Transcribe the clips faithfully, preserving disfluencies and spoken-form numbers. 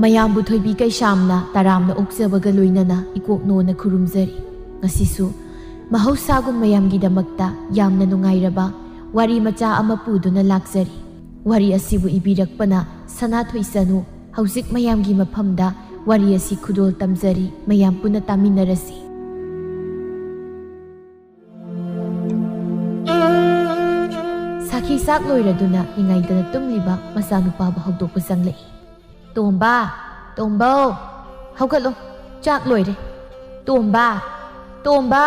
ꯃꯌꯥꯝꯕꯨ ꯊꯣꯏꯕꯤ ꯀꯩꯁꯥꯝꯅ ꯇꯔꯥꯝꯅ ꯑꯣꯛꯆꯕꯒ ꯂꯣꯏꯅꯅ ꯏꯀꯣꯛꯅꯣꯅ ꯈꯨꯔꯨꯝꯖꯔꯤ꯫ ꯉꯁꯤꯁꯨ ꯃꯍꯧꯁꯥꯒꯨꯝ ꯃꯌꯥꯝꯒꯤꯗꯃꯛꯇ ꯌꯥꯝꯅ ꯅꯨꯡꯉꯥꯏꯔꯕ ꯋꯥꯔꯤ ꯃꯆꯥ ꯑꯃ ꯄꯨꯗꯨꯅ ꯂꯥꯛꯆꯔꯤ꯫ ꯋꯥꯔꯤ ꯑꯁꯤꯕꯨ ꯏꯕꯤꯔꯛꯄꯅ ꯁꯅꯥꯊꯣꯏ ꯆꯅꯨ꯫ ꯍꯧꯖꯤꯛ ꯃꯌꯥꯝꯒꯤ ꯃꯐꯝꯗ ꯋꯥꯔꯤ ꯑꯁꯤ ꯈꯨꯗꯣꯜ ꯇꯝꯖꯔꯤ, ꯃꯌꯥꯝ ꯄꯨꯟꯅ ꯇꯥꯃꯤꯟꯅꯔꯁꯤ꯫ ꯁꯥꯈꯤ ꯆꯥꯛ ꯂꯣꯏꯔꯗꯨꯅ ꯅꯤꯡꯉꯥꯏꯗꯅ ꯇꯨꯝꯂꯤꯕ ꯃꯆꯥꯅꯨꯄꯥꯕꯨ ꯍꯧꯗꯣꯛꯄ ꯆꯪꯂꯛꯏ꯫ "ꯇꯣꯝꯕ, ꯇꯣꯝꯕꯧ, ꯍꯧꯒꯠꯂꯣ, ꯆꯥꯛ ꯂꯣꯏꯔꯦ꯫ ꯇꯣꯝꯕ, ꯇꯣꯝꯕ!"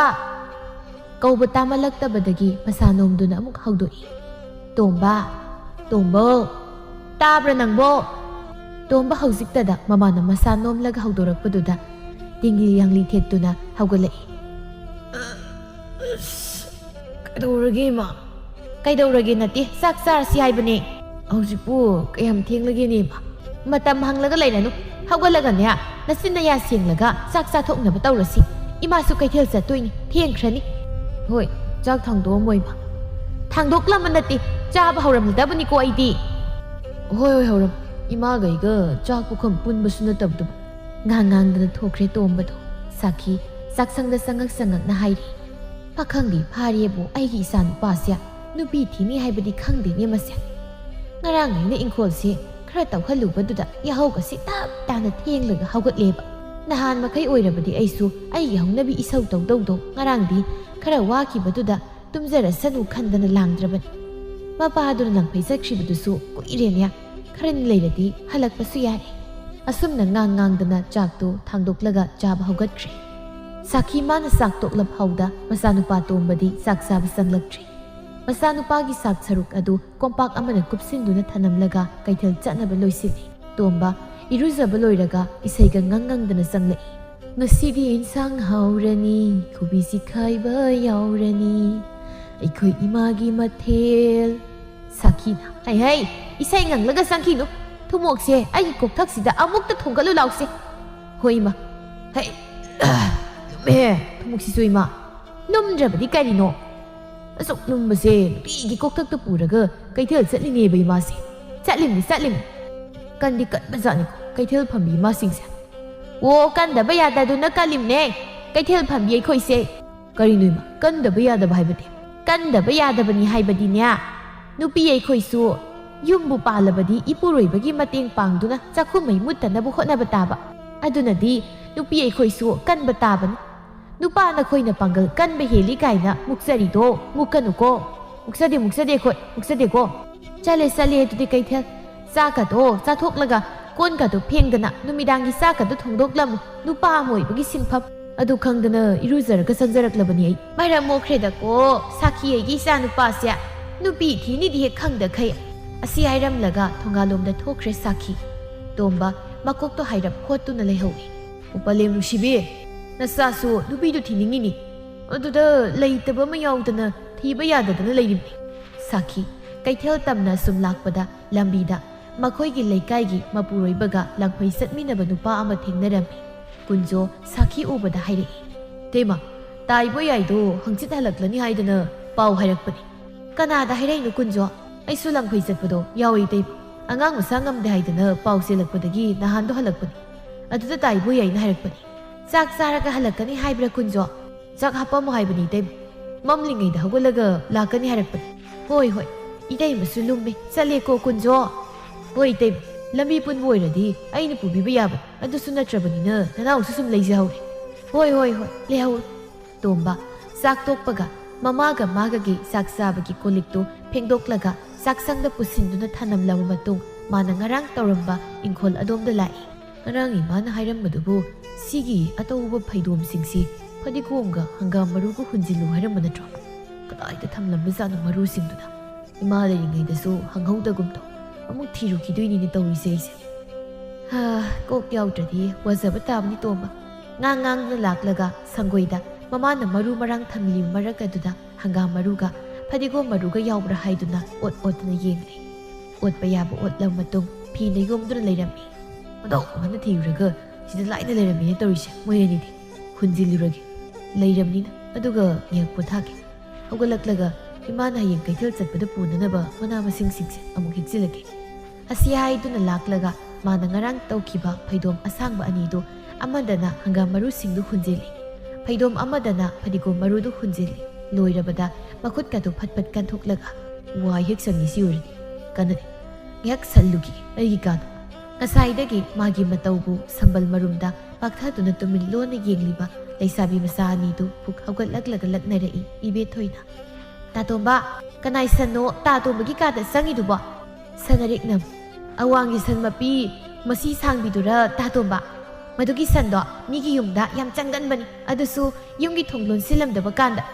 ꯀꯧꯕ ꯇꯥꯃꯜꯂꯛꯇꯕꯗꯒꯤ ꯃꯁꯥ ꯅꯣꯝꯗꯨꯅ ꯑꯃꯨꯛ ꯍꯧꯗꯣꯛꯏ꯫ "ꯇꯣꯝꯕ, ꯇꯣꯝꯕꯧ, ꯇꯥꯕ꯭ꯔꯥ ꯅꯪꯕꯣ?" ꯇꯣꯝꯕ ꯍꯧꯖꯤꯛꯇꯗ ꯃꯃꯥꯅ ꯃꯁꯥ ꯅꯣꯝꯂꯒ ꯍꯧꯗꯣꯔꯛꯄꯗꯨꯗ ꯇꯤꯡꯂꯤ ꯌꯥꯡꯂꯤ ꯊꯦꯠꯇꯨꯅ ꯍꯧꯒꯠꯂꯛꯏ꯫ "ꯑꯁ, ꯀꯩꯗꯧꯔꯒꯦ, ꯏꯃꯥ?" "ꯀꯩꯗꯧꯔꯒꯦ ꯅꯠꯇꯦ, ꯆꯥꯛ ꯆꯥꯔꯁꯤ ꯍꯥꯏꯕꯅꯦ꯫" "ꯍꯧꯖꯤꯛꯄꯨ ꯀꯌꯥꯝ ꯊꯦꯡꯂꯒꯦꯅꯦ, ꯏꯃꯥ?" "ꯃꯇꯝ ꯍꯪꯂꯒ ꯂꯩꯔꯅꯨ꯫ ꯍꯧꯒꯠꯂꯒꯅꯦ, ꯅꯆꯤꯟ ꯅꯌꯥ ꯁꯦꯡꯂꯒ ꯆꯥꯛ ꯆꯥꯊꯣꯛꯅꯕ ꯇꯧꯔꯁꯤ꯫ ꯏꯃꯥꯁꯨ ꯀꯩꯊꯦꯜ ꯆꯠꯇꯣꯏꯅꯤ, ꯊꯦꯡꯈ꯭ꯔꯅꯤ꯫" "ꯍꯣꯏ, ꯆꯥꯛ ꯊꯥꯡꯗꯣꯛꯑꯝꯃꯣ, ꯏꯃꯥ꯫" "ꯊꯥꯡꯗꯣꯛꯂꯝꯕ ꯅꯠꯇꯦ, ꯆꯥꯕ ꯍꯧꯔꯝꯂꯗꯕꯅꯤꯀꯣ ꯑꯩꯗꯤ꯫" "ꯍꯣꯏ, ꯍꯣꯏ, ꯍꯧꯔꯝ꯫ ꯏꯃꯥꯒ ꯑꯩꯒ ꯆꯥꯛ ꯄꯨꯈꯝ ꯄꯨꯟꯕꯁꯨ ꯅꯠꯇꯕꯗꯨꯕꯨ꯫" ꯉꯥꯡ ꯉꯥꯡꯗꯅ ꯊꯣꯛꯈ꯭ꯔꯦ ꯇꯣꯝꯕꯗꯣ꯫ ꯁꯥꯈꯤ ꯆꯥꯛꯁꯪꯗ ꯆꯪꯉꯛ ꯆꯪꯉꯛꯅ ꯍꯥꯏꯔꯤ꯫ "ꯄꯥꯈꯪꯗꯤ ꯐꯥꯔꯦꯕꯨ, ꯑꯩꯒꯤ ꯏꯆꯥ ꯅꯨꯄꯥꯁꯦ ꯅꯨꯄꯤ ꯊꯤꯅꯤ ꯍꯥꯏꯕꯗꯤ ꯈꯪꯗꯦꯅꯦ ꯃꯁꯦ꯫ ꯉꯔꯥꯡ ꯑꯩꯅ ꯏꯪꯈꯣꯜꯁꯦ ꯈꯔ ꯇꯧꯍꯜꯂꯨꯕꯗꯨꯗ ꯌꯥꯍꯧꯒꯁꯤ ꯇꯞ ꯇꯥꯅ ꯊꯦꯡꯂꯒ ꯍꯧꯒꯠꯂꯦꯕ꯫ ꯅꯍꯥꯟ ꯃꯈꯩ ꯑꯣꯏꯔꯕꯗꯤ ꯑꯩꯁꯨ ꯑꯩꯒꯤ ꯍꯧꯅꯕꯤ ꯏꯁꯧ ꯇꯧꯗꯧꯗꯣ, ꯉꯔꯥꯡꯗꯤ ꯈꯔ ꯋꯥꯈꯤꯕꯗꯨꯗ ꯇꯨꯝꯖꯔꯁꯅꯨ ꯈꯟꯗꯅ ꯂꯥꯡꯗ꯭ꯔꯕꯅꯤ꯫ ꯃꯄꯥꯗꯨꯅ ꯂꯪꯐꯩ ꯆꯠꯈ꯭ꯔꯤꯕꯗꯨꯁꯨ ꯀꯨꯏꯔꯦꯅꯦ꯫ ꯈꯔꯅꯤ ꯂꯩꯔꯗꯤ ꯍꯜꯂꯛꯄꯁꯨ ꯌꯥꯔꯦ꯫" ꯑꯁꯨꯝꯅ ꯉꯥꯡ ꯉꯥꯡꯗꯅ ꯆꯥꯛꯇꯨ ꯊꯥꯡꯗꯣꯛꯂꯒ ꯆꯥꯕ ꯍꯧꯒꯠꯈ꯭ꯔꯦ꯫ ꯁꯥꯈꯤ ꯃꯥꯅ ꯆꯥꯛ ꯇꯣꯛꯂꯞ ꯍꯧꯗ ꯃꯆꯥꯅꯨꯄꯥ ꯇꯣꯝꯕꯗꯤ ꯆꯥꯛ ꯆꯥꯕ ꯆꯪꯂꯛꯇ꯭ꯔꯤ꯫ ꯃꯆꯥꯅꯨꯄꯥꯒꯤ ꯆꯥꯛ ꯁꯔꯨꯛ ꯑꯗꯨ ꯀꯣꯝꯄꯥꯛ ꯑꯃꯅ ꯀꯨꯞꯁꯤꯟꯗꯨꯅ ꯊꯅꯝꯂꯒ ꯀꯩꯊꯦꯜ ꯆꯠꯅꯕ ꯂꯣꯏꯁꯤꯜꯂꯤ꯫ ꯇꯣꯝꯕ ꯏꯔꯨꯖꯕ ꯂꯣꯏꯔꯒ ꯏꯁꯩꯒ ꯉꯪ ꯉꯪꯗꯅ ꯆꯪꯂꯛꯏ꯫ "ꯉꯁꯤꯗꯤ ꯏꯟꯁꯥꯡ ꯍꯥꯎꯔꯅꯤ, ꯀꯣꯕꯤ ꯆꯤꯈꯥꯏꯕ ꯌꯥꯎꯔꯅꯤ, ꯑꯩꯈꯣꯏ ꯏꯃꯥꯒꯤ ꯃꯊꯦꯜ꯫" ꯁꯥꯈꯤꯅ, "ꯍꯩ ꯍꯩ, ꯏꯁꯩ ꯉꯪꯂꯒ ꯆꯪꯈꯤꯅꯨ꯫ ꯊꯨꯝꯃꯣꯛꯁꯦ ꯑꯩꯒꯤ ꯀꯣꯛꯊꯛꯁꯤꯗ ꯑꯃꯨꯛꯇ ꯊꯣꯡꯒꯠꯂꯨ ꯂꯥꯎꯁꯦ꯫" "ꯍꯣꯏ, ꯏꯃꯥ꯫" "ꯍꯩ, ꯂꯨꯝꯃꯦꯍꯦ ꯊꯨꯝꯃꯣꯛꯁꯤꯁꯨ, ꯏꯃꯥ꯫ ꯂꯨꯝꯗ꯭ꯔꯕꯗꯤ ꯀꯔꯤꯅꯣ? ꯑꯁꯨꯛ ꯂꯨꯝꯕꯁꯦ ꯅꯨꯄꯤꯒꯤ ꯀꯣꯛꯊꯛꯇ ꯄꯨꯔꯒ ꯀꯩꯊꯦꯜ ꯆꯠꯂꯤꯅꯦꯕ ꯏꯃꯥꯁꯦ꯫ ꯆꯠꯂꯤꯝꯅꯤ, ꯆꯠꯂꯤꯝꯅꯤ꯫ ꯀꯟꯗꯤ ꯀꯟꯕꯖꯥꯠꯅꯤꯀꯣ ꯀꯩꯊꯦꯜ ꯐꯝꯕꯤ ꯏꯃꯥꯁꯤꯡꯁꯦ꯫ ꯑꯣ, ꯀꯟꯗꯕ ꯌꯥꯗꯗꯨꯅ ꯀꯜꯂꯤꯝꯅꯦ ꯀꯩꯊꯦꯜ ꯐꯝꯕꯤ ꯑꯩꯈꯣꯏꯁꯦ꯫ ꯀꯔꯤꯅꯣ ꯏꯃꯥ, ꯀꯟꯗꯕ ꯌꯥꯗꯕ ꯍꯥꯏꯕꯗꯤ? ꯀꯟꯗꯕ ꯌꯥꯗꯕꯅꯤ ꯍꯥꯏꯕꯗꯤꯅꯦ, ꯅꯨꯄꯤ ꯑꯩꯈꯣꯏꯁꯨ ꯌꯨꯝꯕꯨ ꯄꯥꯜꯂꯕꯗꯤ ꯏꯄꯨꯔꯣꯏꯕꯒꯤ ꯃꯇꯦꯡ ꯄꯥꯡꯗꯨꯅ ꯆꯥꯛꯈꯨꯝ ꯃꯩ ꯃꯨꯠꯇꯅꯕ ꯍꯣꯠꯅꯕ ꯇꯥꯕ꯫ ꯑꯗꯨꯅꯗꯤ ꯅꯨꯄꯤ ꯑꯩꯈꯣꯏꯁꯨ ꯀꯟꯕ ꯇꯥꯕꯅꯤ꯫ ꯅꯨꯄꯥ ꯅꯈꯣꯏꯅ ꯄꯥꯡꯒꯜ ꯀꯟꯕ ꯍꯦꯜꯂꯤ ꯀꯥꯏꯅ ꯃꯨꯛꯆꯔꯤꯗꯣ ꯃꯨꯛꯀꯅꯨꯀꯣ꯫ ꯃꯨꯛꯆꯗꯦ, ꯃꯨꯛꯆꯗꯦ ꯑꯩꯈꯣꯏ, ꯃꯨꯛꯆꯗꯦꯀꯣ꯫ ꯆꯠꯂꯦ, ꯆꯠꯂꯦ ꯑꯗꯨꯗꯤ ꯀꯩꯊꯦꯜ꯫ ꯆꯥꯛꯀꯗꯣ ꯆꯥꯊꯣꯛꯂꯒ ꯀꯣꯟꯒꯗꯣ ꯐꯦꯡꯗꯅ ꯅꯨꯃꯤꯗꯥꯡꯒꯤ ꯆꯥꯛꯀꯗꯣ ꯊꯣꯡꯗꯣꯛꯂꯝꯃꯨ꯫ ꯅꯨꯄꯥ ꯑꯃ ꯑꯣꯏꯕꯒꯤ ꯁꯤꯟꯐꯝ꯫ ꯑꯗꯨ ꯈꯪꯗꯅ ꯏꯔꯨꯖꯔꯒ ꯆꯪꯖꯔꯛꯂꯕꯅꯤ ꯑꯩ꯫ ꯃꯔꯝ ꯃꯣꯛꯈ꯭ꯔꯦꯗꯀꯣ, ꯁꯥꯈꯤ ꯑꯩꯒꯤ ꯏꯆꯥ ꯅꯨꯄꯥꯁꯦ꯫ ꯅꯨꯄꯤ ꯊꯤꯅꯤꯗꯤ ꯍꯦꯛ ꯈꯪꯗꯈꯩ꯫ ꯑꯁꯤ ꯍꯥꯏꯔꯝꯂꯒ ꯊꯣꯡꯒꯥꯜꯂꯣꯝꯗ ꯊꯣꯛꯈ꯭ꯔꯦ ꯁꯥꯈꯤ꯫ ꯇꯣꯝꯕ ꯃꯀꯣꯛꯇꯣ ꯍꯥꯏꯔꯞ ꯍꯣꯠꯇꯨꯅ ꯂꯩꯍꯧꯏ꯫ ꯎꯄꯂꯦꯝ ꯅꯨꯡꯁꯤꯕꯤ, ꯅꯆꯥꯁꯨ ꯅꯨꯄꯤꯗꯨ ꯊꯤꯅꯤꯡꯉꯤꯅꯤ꯫ ꯑꯗꯨꯗ ꯂꯩꯇꯕ ꯑꯃ ꯌꯥꯎꯗꯅ ꯊꯤꯕ ꯌꯥꯗꯗꯅ ꯂꯩꯔꯤꯕꯅꯤ꯫ ꯁꯥꯈꯤ ꯀꯩꯊꯦꯜ ꯇꯝꯅ ꯁꯨꯝ ꯂꯥꯛꯄꯗ ꯂꯝꯕꯤꯗ ꯃꯈꯣꯏꯒꯤ ꯂꯩꯀꯥꯏꯒꯤ ꯃꯄꯨꯔꯣꯏꯕꯒ ꯂꯥꯡꯐꯩ ꯆꯠꯃꯤꯟꯅꯕ ꯅꯨꯄꯥ ꯑꯃ ꯊꯦꯡꯅꯔꯝꯃꯤ꯫ ꯀꯨꯟꯖꯣ ꯁꯥꯈꯤ ꯎꯕꯗ ꯍꯥꯏꯔꯛꯏ, "ꯇꯦꯃ, ꯇꯥꯏꯕꯣ ꯌꯥꯏꯗꯣ ꯍꯪꯆꯤꯠ ꯍꯜꯂꯛꯂꯅꯤ ꯍꯥꯏꯗꯅ ꯄꯥꯎ ꯍꯥꯏꯔꯛꯄꯅꯤ꯫ ꯀꯅꯥꯗ ꯍꯥꯏꯔꯛꯏꯅꯣ ꯀꯨꯟꯖꯣ? ꯑꯩꯁꯨ ꯂꯥꯡꯐꯩ ꯆꯠꯄꯗꯣ ꯌꯥꯎꯏ ꯏꯇꯩꯃ꯫ ꯑꯉꯥꯡ ꯃꯁꯥ ꯉꯝꯗꯦ ꯍꯥꯏꯗꯅ ꯄꯥꯎ ꯆꯦꯜꯂꯛꯄꯗꯒꯤ ꯅꯍꯥꯟꯗꯣ ꯍꯜꯂꯛꯄꯅꯤ꯫ ꯑꯗꯨꯗ ꯇꯥꯏꯕꯣ ꯌꯥꯏꯅ ꯍꯥꯏꯔꯛꯄꯅꯤ꯫ ꯆꯥꯛ ꯆꯥꯔꯒ ꯍꯜꯂꯛꯀꯅꯤ ꯍꯥꯏꯕ꯭ꯔꯥ ꯀꯨꯟꯖꯣ? ꯆꯥꯛ ꯍꯥꯞꯄꯝꯃꯣ ꯍꯥꯏꯕꯅꯤ ꯏꯇꯩꯃ꯫ ꯃꯝꯂꯤꯉꯩꯗ ꯍꯧꯒꯠꯂꯒ ꯂꯥꯛꯀꯅꯤ ꯍꯥꯏꯔꯛꯄꯅꯤ꯫ ꯍꯣꯏ, ꯍꯣꯏ꯫ ꯏꯇꯩꯃꯁꯨ ꯂꯨꯝꯃꯦ꯫ ꯆꯠꯂꯦꯀꯣ ꯀꯨꯟꯖꯣ꯫ ꯍꯣꯏ ꯏꯇꯩꯃ, ꯂꯝꯕꯤ ꯄꯨꯟꯕ ꯑꯣꯏꯔꯗꯤ ꯑꯩꯅ ꯄꯨꯕꯤꯕ ꯌꯥꯕꯅꯤ꯫ ꯑꯗꯨꯁꯨ ꯅꯠꯇ꯭ꯔꯕꯅꯤꯅ ꯅꯅꯥꯎꯁꯨ ꯁꯨꯝ ꯂꯩꯖꯍꯧꯔꯦ꯫ ꯍꯣꯏ, ꯍꯣꯏ, ꯍꯣꯏ꯫ ꯂꯩꯍꯧꯔꯣ꯫ ꯇꯣꯝꯕ ꯆꯥꯛ ꯇꯣꯛꯄꯒ ꯃꯃꯥꯒ ꯃꯥꯒꯒꯤ ꯆꯥꯛ ꯆꯥꯕꯒꯤ ꯀꯣꯜꯂꯤꯛꯇꯨ ꯐꯦꯡꯗꯣꯛꯂꯒ ꯆꯥꯛꯁꯪꯗ ꯄꯨꯁꯤꯟꯗꯨꯅ ꯊꯅꯝꯂꯕ ꯃꯇꯨꯡ ꯃꯥꯅ ꯉꯔꯥꯡ ꯇꯧꯔꯝꯕ ꯏꯪꯈꯣꯜ ꯑꯗꯣꯝꯗ ꯂꯥꯛꯏ꯫ ꯉꯔꯥꯡ ꯏꯃꯥꯅ ꯍꯥꯏꯔꯝꯕꯗꯨꯕꯨ ꯁꯤꯒꯤ ꯑꯇꯧꯕ ꯐꯩꯗꯣꯝꯁꯤꯡꯁꯤ ꯐꯗꯤꯒꯣꯝꯒ ꯍꯪꯒꯥꯝ ꯃꯔꯨꯒ ꯍꯨꯟꯖꯤꯜꯂꯨ ꯍꯥꯏꯔꯝꯕ ꯅꯠꯇ꯭ꯔꯣ? ꯀꯗꯥꯏꯗ ꯊꯝꯂꯝꯕꯖꯥꯠꯅꯣ ꯃꯔꯨꯁꯤꯡꯗꯨꯅ? ꯏꯃꯥ ꯂꯩꯔꯤꯉꯩꯗꯁꯨ ꯍꯪꯍꯧꯗꯒꯨꯝ ꯇꯧ꯫ ꯑꯃꯨꯛ ꯊꯤꯔꯨꯈꯤꯗꯣꯏꯅꯤꯅꯦ ꯇꯧꯔꯤꯁꯦ ꯑꯩꯁꯦ꯫ ꯍꯥ, ꯀꯣꯛ ꯌꯥꯎꯗ꯭ꯔꯗꯤ ꯋꯥꯖꯕ ꯇꯥꯕꯅꯤ ꯇꯣꯝꯕ꯫ ꯉꯥꯡ ꯉꯥꯡꯗꯨꯅ ꯂꯥꯛꯂꯒ ꯁꯪꯒꯣꯏꯗ ꯃꯃꯥꯅ ꯃꯔꯨ ꯃꯔꯥꯡ ꯊꯝꯂꯤꯕ ꯃꯔꯛ ꯑꯗꯨꯗ ꯍꯪꯒꯥꯝ ꯃꯔꯨꯒ ꯐꯗꯤꯒꯣꯝ ꯃꯔꯨꯒ ꯌꯥꯎꯕ꯭ꯔꯥ ꯍꯥꯏꯗꯨꯅ ꯑꯣꯠ ꯑꯣꯠꯇꯨꯅ ꯌꯦꯡꯂꯦ꯫ ꯑꯣꯠꯄ ꯌꯥꯕ ꯑꯣꯠꯂꯕ ꯃꯇꯨꯡ ꯐꯤꯅ ꯌꯣꯝꯗꯨꯅ ꯂꯩꯔꯝꯃꯤ꯫ ꯃꯇꯧ ꯀꯃꯥꯏꯅ ꯊꯤꯔꯨꯔꯒ ꯁꯤꯗ ꯂꯥꯏꯅ ꯂꯩꯔꯝꯃꯤꯅꯦ ꯇꯧꯔꯤꯁꯦ꯫ ꯃꯣꯏ ꯑꯅꯤꯗꯤ ꯍꯨꯟꯖꯤꯜꯂꯨꯔꯒꯦ꯫ ꯂꯩꯔꯝꯅꯤꯅ ꯑꯗꯨꯒ ꯉꯥꯏꯍꯥꯛ ꯄꯣꯊꯥꯒꯦ꯫ ꯍꯧꯒꯠꯂꯛꯂꯒ ꯏꯃꯥꯅ ꯍꯌꯦꯡ ꯀꯩꯊꯦꯜ ꯆꯠꯄꯗ ꯄꯨꯅꯅꯕ ꯃꯅꯥ ꯃꯁꯤꯡꯁꯤꯡꯁꯦ ꯑꯃꯨꯛ ꯍꯦꯛꯆꯤꯜꯂꯒꯦ꯫ ꯑꯁꯤ ꯍꯥꯏꯗꯨꯅ ꯂꯥꯛꯂꯒ ꯃꯥꯅ ꯉꯔꯥꯡ ꯇꯧꯈꯤꯕ ꯐꯩꯗꯣꯝ ꯑꯁꯥꯡꯕ ꯑꯅꯤꯗꯨ ꯑꯃꯗꯅ ꯍꯪꯒꯥꯝ ꯃꯔꯨꯁꯤꯡꯗꯨ ꯍꯨꯟꯖꯤꯜꯂꯤ, ꯐꯩꯗꯣꯝ ꯑꯃꯗꯅ ꯐꯗꯤꯒꯣꯝ ꯃꯔꯨꯗꯨ ꯍꯨꯟꯖꯤꯜꯂꯤ꯫ ꯂꯣꯏꯔꯕꯗ ꯃꯈꯨꯠꯀꯗꯨ ꯐꯠ ꯐꯠ ꯀꯟꯊꯣꯛꯂꯒ ꯋꯥꯏ ꯍꯦꯛ ꯁꯪꯉꯤꯁꯤ ꯎꯔꯗꯤ ꯀꯥꯟꯅꯗꯦ꯫ ꯉꯥꯏꯍꯥꯛ ꯁꯜꯂꯨꯈꯤꯒꯦ ꯑꯩꯒꯤ ꯀꯥꯗ꯫ ꯉꯁꯥꯏꯗꯒꯤ ꯃꯥꯒꯤ ꯃꯇꯧꯕꯨ ꯁꯝꯕꯜ ꯃꯔꯨꯝꯗ ꯄꯥꯛꯊꯗꯨꯅ ꯇꯨꯃꯤꯟ ꯂꯣꯟꯅ ꯌꯦꯡꯂꯤꯕ ꯂꯩꯁꯥꯕꯤ ꯃꯆꯥ ꯑꯅꯤꯗꯨ ꯐꯨꯛ ꯍꯧꯒꯠꯂꯛꯂꯒ ꯂꯛꯅꯔꯛꯏ ꯏꯕꯦꯊꯣꯏꯅ꯫ "ꯇꯥꯇꯣꯝꯕ, ꯀꯅꯥꯏ ꯁꯟꯅꯣ ꯇꯥꯇꯣꯝꯕꯒꯤ ꯀꯥꯗ ꯆꯪꯉꯤꯗꯨꯕꯣ?" ꯁꯅꯔꯤꯛꯅ꯫ "ꯑꯋꯥꯡꯒꯤ ꯁꯟ ꯃꯄꯤ ꯃꯁꯤ ꯁꯥꯡꯕꯤꯗꯨꯔ ꯇꯥꯇꯣꯝꯕ? ꯃꯗꯨꯒꯤ ꯁꯟꯗꯣ ꯃꯤꯒꯤ ꯌꯨꯝꯗ ꯌꯥꯝ ꯆꯪꯒꯟꯕꯅꯤ, ꯑꯗꯨꯁꯨ ꯌꯨꯝꯒꯤ ꯊꯣꯡ ꯂꯣꯟꯁꯤꯜꯂꯝꯗꯕ ꯀꯥꯟꯗ꯫"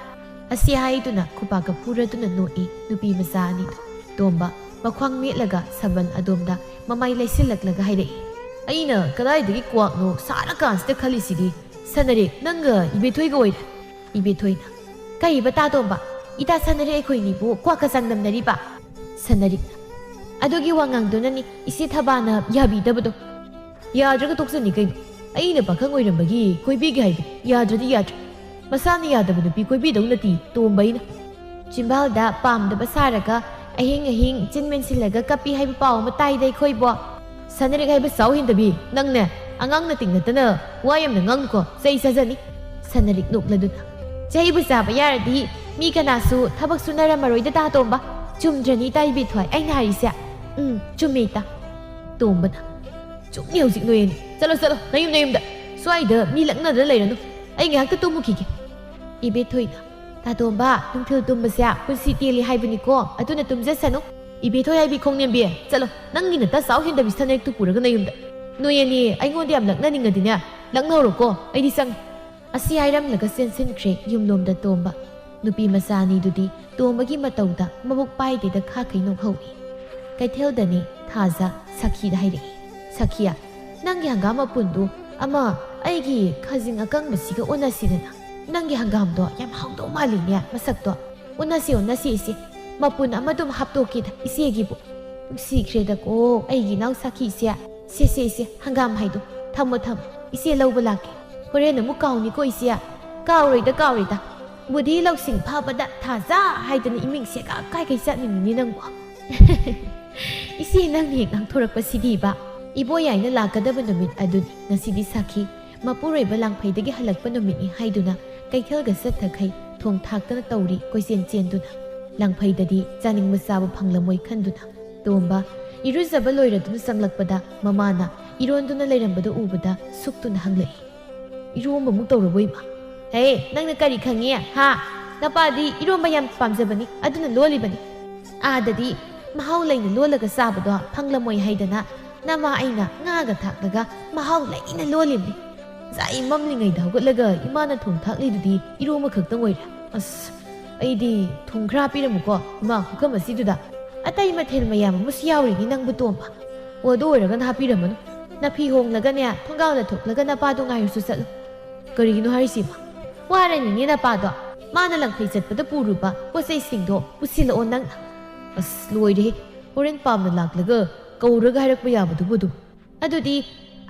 ꯑꯁꯤ ꯍꯥꯏꯗꯨꯅ ꯈꯨꯄꯥꯛꯀ ꯐꯨꯔꯗꯨꯅ ꯅꯣꯛꯏ ꯅꯨꯄꯤ ꯃꯆꯥ ꯑꯅꯤꯗꯨ꯫ ꯇꯣꯝꯕ ꯃꯈ꯭ꯋꯥꯡ ꯃꯦꯠꯂꯒ ꯁꯝꯕꯜ ꯑꯗꯣꯝꯗ ꯃꯃꯥꯏ ꯂꯩꯁꯤꯜꯂꯛꯂꯒ ꯍꯥꯏꯔꯛꯏ꯫ "ꯑꯩꯅ ꯀꯗꯥꯏꯗꯒꯤ ꯀ꯭ꯋꯥꯛꯅꯣ ꯁꯥꯔꯀꯥꯟꯁꯤꯗ ꯈꯜꯂꯤꯁꯤꯗꯤ ꯁꯅꯔꯤꯛ ꯅꯪꯒ ꯏꯕꯦꯊꯣꯏꯒ ꯑꯣꯏꯔꯦ꯫" ꯏꯕꯦꯊꯣꯏꯅ꯫ "ꯀꯩꯕ ꯇꯥꯇꯣꯝꯕ? ꯏꯇꯥ ꯁꯅꯔꯤꯛ ꯑꯩꯈꯣꯏꯅꯤꯕꯨ ꯀ꯭ꯋꯥꯛꯀ ꯆꯥꯡꯗꯝꯅꯔꯤꯕ?" ꯁꯅꯔꯤꯛꯅ꯫ "ꯑꯗꯨꯒꯤ ꯋꯥꯉꯥꯡꯗꯨꯅꯅꯤ ꯏꯆꯦ ꯊꯕꯥꯅ ꯌꯥꯕꯤꯗꯕꯗꯣ꯫" "ꯌꯥꯗ꯭ꯔꯒ ꯇꯣꯛꯆꯅꯤ ꯀꯩꯅꯣ꯫ ꯑꯩꯅ ꯄꯥꯈꯪ ꯑꯣꯏꯔꯝꯕꯒꯤ ꯀꯣꯏꯕꯤꯒꯦ ꯍꯥꯏꯕꯅꯤ, ꯌꯥꯗ꯭ꯔꯗꯤ ꯌꯥꯗ꯭ꯔꯦ꯫ ꯃꯁꯥꯅ ꯌꯥꯗꯕ ꯅꯨꯄꯤ ꯀꯣꯏꯕꯤꯗꯧ ꯅꯠꯇꯦ ꯇꯣꯝꯕ ꯑꯩꯅ꯫" ꯆꯤꯝꯕꯥꯜꯗ ꯄꯥꯝꯗꯕ ꯁꯥꯔꯒ ꯑꯍꯤꯡ ꯑꯍꯤꯡ ꯆꯤꯟ ꯃꯦꯟꯁꯤꯜꯂꯒ ꯀꯞꯄꯤ ꯍꯥꯏꯕ ꯄꯥꯎ ꯑꯃ ꯇꯥꯏꯗ ꯑꯩꯈꯣꯏꯕꯣ꯫ "ꯁꯅꯔꯤꯛ ꯍꯥꯏꯕ ꯁꯥꯎ ꯍꯦꯟꯗꯕꯤ, ꯅꯪꯅꯦ ꯑꯉꯥꯡ ꯅꯇꯤꯡ ꯅꯠꯇꯅ ꯋꯥ ꯌꯥꯝꯅ ꯉꯥꯡꯅꯨꯀꯣ, ꯆꯩ ꯆꯥꯖꯅꯤ꯫" ꯁꯅꯔꯤꯛ ꯅꯣꯛꯂꯗꯨꯅ꯫ "ꯆꯩꯕꯨ ꯆꯥꯕ ꯌꯥꯔꯗꯤ ꯃꯤ ꯀꯅꯥꯁꯨ ꯊꯕꯛ ꯁꯨꯅꯔꯝꯃꯔꯣꯏꯗ ꯇꯥꯇꯣꯝꯕ꯫ ꯆꯨꯝꯗ꯭ꯔꯅꯤ ꯏꯇꯥ ꯏꯕꯦꯊꯣꯏ ꯑꯩꯅ ꯍꯥꯏꯔꯤꯁꯦ?" "ꯎꯝ, ꯆꯨꯝꯃꯦ ꯏꯇꯥ꯫" ꯇꯣꯝꯕꯅ꯫ "ꯆꯨꯝꯃꯤ ꯍꯧꯖꯤꯛ ꯅꯣꯏ ꯑꯅꯤ꯫ ꯆꯠꯂꯣ, ꯆꯠꯂꯣ, ꯅꯌꯨꯝ, ꯅꯌꯨꯝꯗ꯫ ꯁ꯭ꯋꯥꯏꯗ ꯃꯤ ꯂꯛꯅꯗꯅ ꯂꯩꯔꯅꯨ꯫ ꯑꯩ ꯉꯥꯏꯍꯥꯛꯇ ꯇꯨꯝꯃꯨꯈꯤꯒꯦ꯫" ꯏꯕꯦꯊꯣꯏꯅ꯫ "ꯇꯥꯇꯣꯝꯕ, ꯅꯨꯡꯊꯤꯜ ꯇꯨꯝꯕꯁꯦ ꯄꯨꯟꯁꯤ ꯇꯦꯜꯂꯤ ꯍꯥꯏꯕꯅꯤꯀꯣ, ꯑꯗꯨꯅ ꯇꯨꯝꯖꯁꯅꯨ꯫" "ꯏꯕꯦꯊꯣꯏ ꯍꯥꯏꯕꯤ ꯈꯣꯡꯅꯦꯝꯕꯤ, ꯆꯠꯂꯣ, ꯅꯪꯒꯤ ꯅꯇ ꯆꯥꯎ ꯍꯦꯟꯗꯕꯤ ꯁꯅꯔꯤꯛꯇꯨ ꯄꯨꯔꯒ ꯅꯌꯨꯝꯗ꯫ ꯅꯣꯏ ꯑꯅꯤ ꯑꯩꯉꯣꯟꯗ ꯌꯥꯝ ꯂꯛꯅꯅꯤꯡꯉꯗꯤꯅꯦ, ꯂꯛꯅꯧꯔꯣꯀꯣ, ꯑꯩꯗꯤ ꯆꯪꯉꯦ꯫" ꯑꯁꯤ ꯍꯥꯏꯔꯝꯂꯒ ꯆꯦꯟꯁꯤꯟꯈ꯭ꯔꯦ ꯌꯨꯝꯂꯣꯝꯗ ꯇꯣꯝꯕ꯫ ꯅꯨꯄꯤ ꯃꯆꯥ ꯑꯅꯤꯗꯨꯗꯤ ꯇꯣꯝꯕꯒꯤ ꯃꯇꯧꯗ ꯃꯕꯨꯛ ꯄꯥꯏꯗꯦꯗ ꯈꯥꯈꯩ ꯅꯣꯛꯍꯧꯏ꯫ ꯀꯩꯊꯦꯜꯗꯅꯤ ꯊꯥꯖ ꯁꯈꯤꯗ ꯍꯥꯏꯔꯛꯏ꯫ "ꯁꯈꯤ, ꯅꯪꯒꯤ ꯍꯪꯒꯥꯝ ꯃꯄꯨꯟꯗꯨ ꯑꯃ ꯑꯩꯒꯤ ꯈꯖꯤꯡ ꯑꯀꯪꯕꯁꯤꯒ ꯑꯣꯟꯅꯁꯤꯗꯅ꯫ ꯅꯪꯒꯤ ꯍꯪꯒꯥꯝꯗꯣ ꯌꯥꯝ ꯍꯥꯎꯗꯧ ꯃꯥꯜꯂꯤꯅꯦ ꯃꯁꯛꯇꯣ꯫ ꯑꯣꯟꯅꯁꯤ, ꯑꯣꯟꯅꯁꯤ ꯏꯆꯦ꯫ ꯃꯄꯨꯟ ꯑꯃꯗꯨꯝ ꯍꯥꯞꯇꯣꯛꯀꯦꯗ ꯏꯆꯦꯒꯤꯕꯨ꯫" "ꯅꯨꯡꯁꯤꯈ꯭ꯔꯦꯗꯀꯣ ꯑꯩꯒꯤ ꯏꯅꯥꯎ ꯁꯈꯤꯁꯦ꯫ ꯁꯦ, ꯁꯦ, ꯏꯆꯦ, ꯍꯪꯒꯥꯝ ꯍꯥꯏꯗꯣ꯫ ꯊꯝꯃꯣ, ꯊꯝꯃꯣ꯫ ꯏꯆꯦ ꯂꯧꯕ ꯂꯥꯛꯀꯦ꯫ ꯍꯣꯔꯦꯟ ꯑꯃꯨꯛ ꯀꯥꯎꯅꯤꯀꯣ ꯏꯆꯦ꯫" "ꯀꯥꯎꯔꯣꯏꯗ, ꯀꯥꯎꯔꯣꯏꯗ꯫ ꯕꯨꯙꯤ ꯂꯧꯁꯤꯡ ꯐꯕꯗ ꯊꯥꯖ ꯍꯥꯏꯗꯅ ꯏꯃꯤꯡ ꯁꯦꯒꯥ ꯀꯥꯏ ꯀꯩ ꯆꯠꯂꯤꯃꯤꯅꯤ ꯅꯪꯕꯨ?" "ꯏꯆꯦ, ꯅꯪꯅ ꯍꯦꯛ ꯉꯥꯡꯊꯣꯔꯛꯄꯁꯤꯗꯤꯕ꯫ ꯏꯕꯣꯌꯥꯏꯅ ꯂꯥꯛꯀꯗꯕ ꯅꯨꯃꯤꯠ ꯑꯗꯨꯅꯤ ꯉꯁꯤꯗꯤ ꯁꯥꯈꯤ꯫ ꯃꯄꯨꯔꯣꯏꯕ ꯂꯥꯡꯐꯩꯗꯒꯤ ꯍꯜꯂꯛꯄ ꯅꯨꯃꯤꯠꯅꯤ ꯍꯥꯏꯗꯨꯅ ꯀꯩꯊꯦꯜꯒ ꯆꯠꯊꯈꯩ ꯊꯣꯡ ꯊꯥꯛꯇꯅ ꯇꯧꯔꯤ ꯀꯣꯏꯆꯦꯟ ꯆꯦꯟꯗꯨꯅ꯫ ꯂꯥꯡꯐꯩꯗꯗꯤ ꯆꯥꯅꯤꯡꯕ ꯆꯥꯕ ꯐꯪꯂꯝꯃꯣꯏ ꯈꯟꯗꯨꯅ꯫ ꯇꯣꯝꯕ ꯏꯔꯨꯖꯕ ꯂꯣꯏꯔꯗꯨꯅ ꯆꯪꯂꯛꯄꯗ ꯃꯃꯥꯅ ꯏꯔꯣꯟꯗꯨꯅ ꯂꯩꯔꯝꯕꯗꯨ ꯎꯕꯗ ꯁꯨꯛꯇꯨꯅ ꯍꯪꯂꯛꯏ꯫ "ꯏꯔꯣꯝꯕꯃꯨꯛ ꯇꯧꯔꯕꯣ ꯏꯃꯥ?" "ꯍꯦ, ꯅꯪꯅ ꯀꯔꯤ ꯈꯪꯉꯤ? ꯍꯥ? ꯅꯄꯥꯗꯤ ꯏꯔꯣꯝꯕ ꯌꯥꯝ ꯄꯥꯝꯖꯕꯅꯤ, ꯑꯗꯨꯅ ꯂꯣꯜꯂꯤꯕꯅꯤ꯫ ꯑꯥꯗꯗꯤ ꯃꯍꯥꯎ ꯂꯩꯅ ꯂꯣꯜꯂꯒ ꯆꯥꯕꯗꯣ ꯐꯪꯂꯝꯃꯣꯏ ꯍꯥꯏꯗꯅ ꯅꯃꯥ ꯑꯩꯅ ꯉꯥꯒ ꯊꯥꯛꯂꯒ ꯃꯍꯥꯎ ꯂꯩꯅ ꯂꯣꯜꯂꯤꯕꯅꯤ꯫ ꯉꯁꯥꯏ ꯃꯝꯂꯤꯉꯩꯗ ꯍꯧꯒꯠꯂꯒ ꯏꯃꯥꯅ ꯊꯣꯡ ꯊꯥꯛꯂꯤꯗꯨꯗꯤ ꯏꯔꯣꯝꯕ ꯈꯛꯇꯪ ꯑꯣꯏꯔꯦ꯫ ꯑꯁ, ꯑꯩꯗꯤ ꯊꯨꯝ ꯈꯔ ꯍꯥꯞꯄꯤꯔꯝꯃꯨꯀꯣ, ꯏꯃꯥ, ꯄꯨꯈꯝ ꯑꯁꯤꯗꯨꯗ꯫ ꯑꯇꯩ ꯃꯊꯦꯜ ꯃꯌꯥꯝ ꯑꯃꯁꯨ ꯌꯥꯎꯔꯤꯅꯤ ꯅꯪꯕꯨ, ꯇꯣꯝꯕ꯫ ꯑꯣ, ꯑꯗꯨ ꯑꯣꯏꯔꯒꯅ ꯍꯥꯞꯄꯤꯔꯝꯃꯅꯨ꯫ ꯅꯐꯤ ꯍꯣꯡꯂꯒꯅꯦ, ꯊꯣꯡꯒꯥꯜꯗ ꯊꯣꯛꯂꯒ ꯅꯄꯥꯗꯣ ꯉꯥꯏꯔꯨꯁꯨ ꯆꯠꯂꯨ꯫" "ꯀꯔꯤꯒꯤꯅꯣ ꯍꯥꯏꯔꯤꯁꯤꯕꯣ?" "ꯋꯥꯔꯅꯤꯅꯦ ꯅꯄꯥꯗꯣ꯫ ꯃꯥꯅ ꯂꯪꯐꯩ ꯆꯠꯄꯗ ꯄꯨꯔꯨꯕ ꯄꯣꯠ ꯆꯩꯁꯤꯡꯗꯣ ꯄꯨꯁꯤꯜꯂꯛꯑꯣ ꯅꯪꯅ꯫" "ꯑꯁ, ꯂꯣꯏꯔꯦꯍꯦ꯫ ꯍꯣꯔꯦꯟ ꯄꯥꯝꯅ ꯂꯥꯛꯂꯒ ꯀꯧꯔꯒ ꯍꯥꯏꯔꯛꯄ ꯌꯥꯕꯗꯨꯕꯨ ꯑꯗꯨꯝ꯫" "ꯑꯗꯨꯗꯤ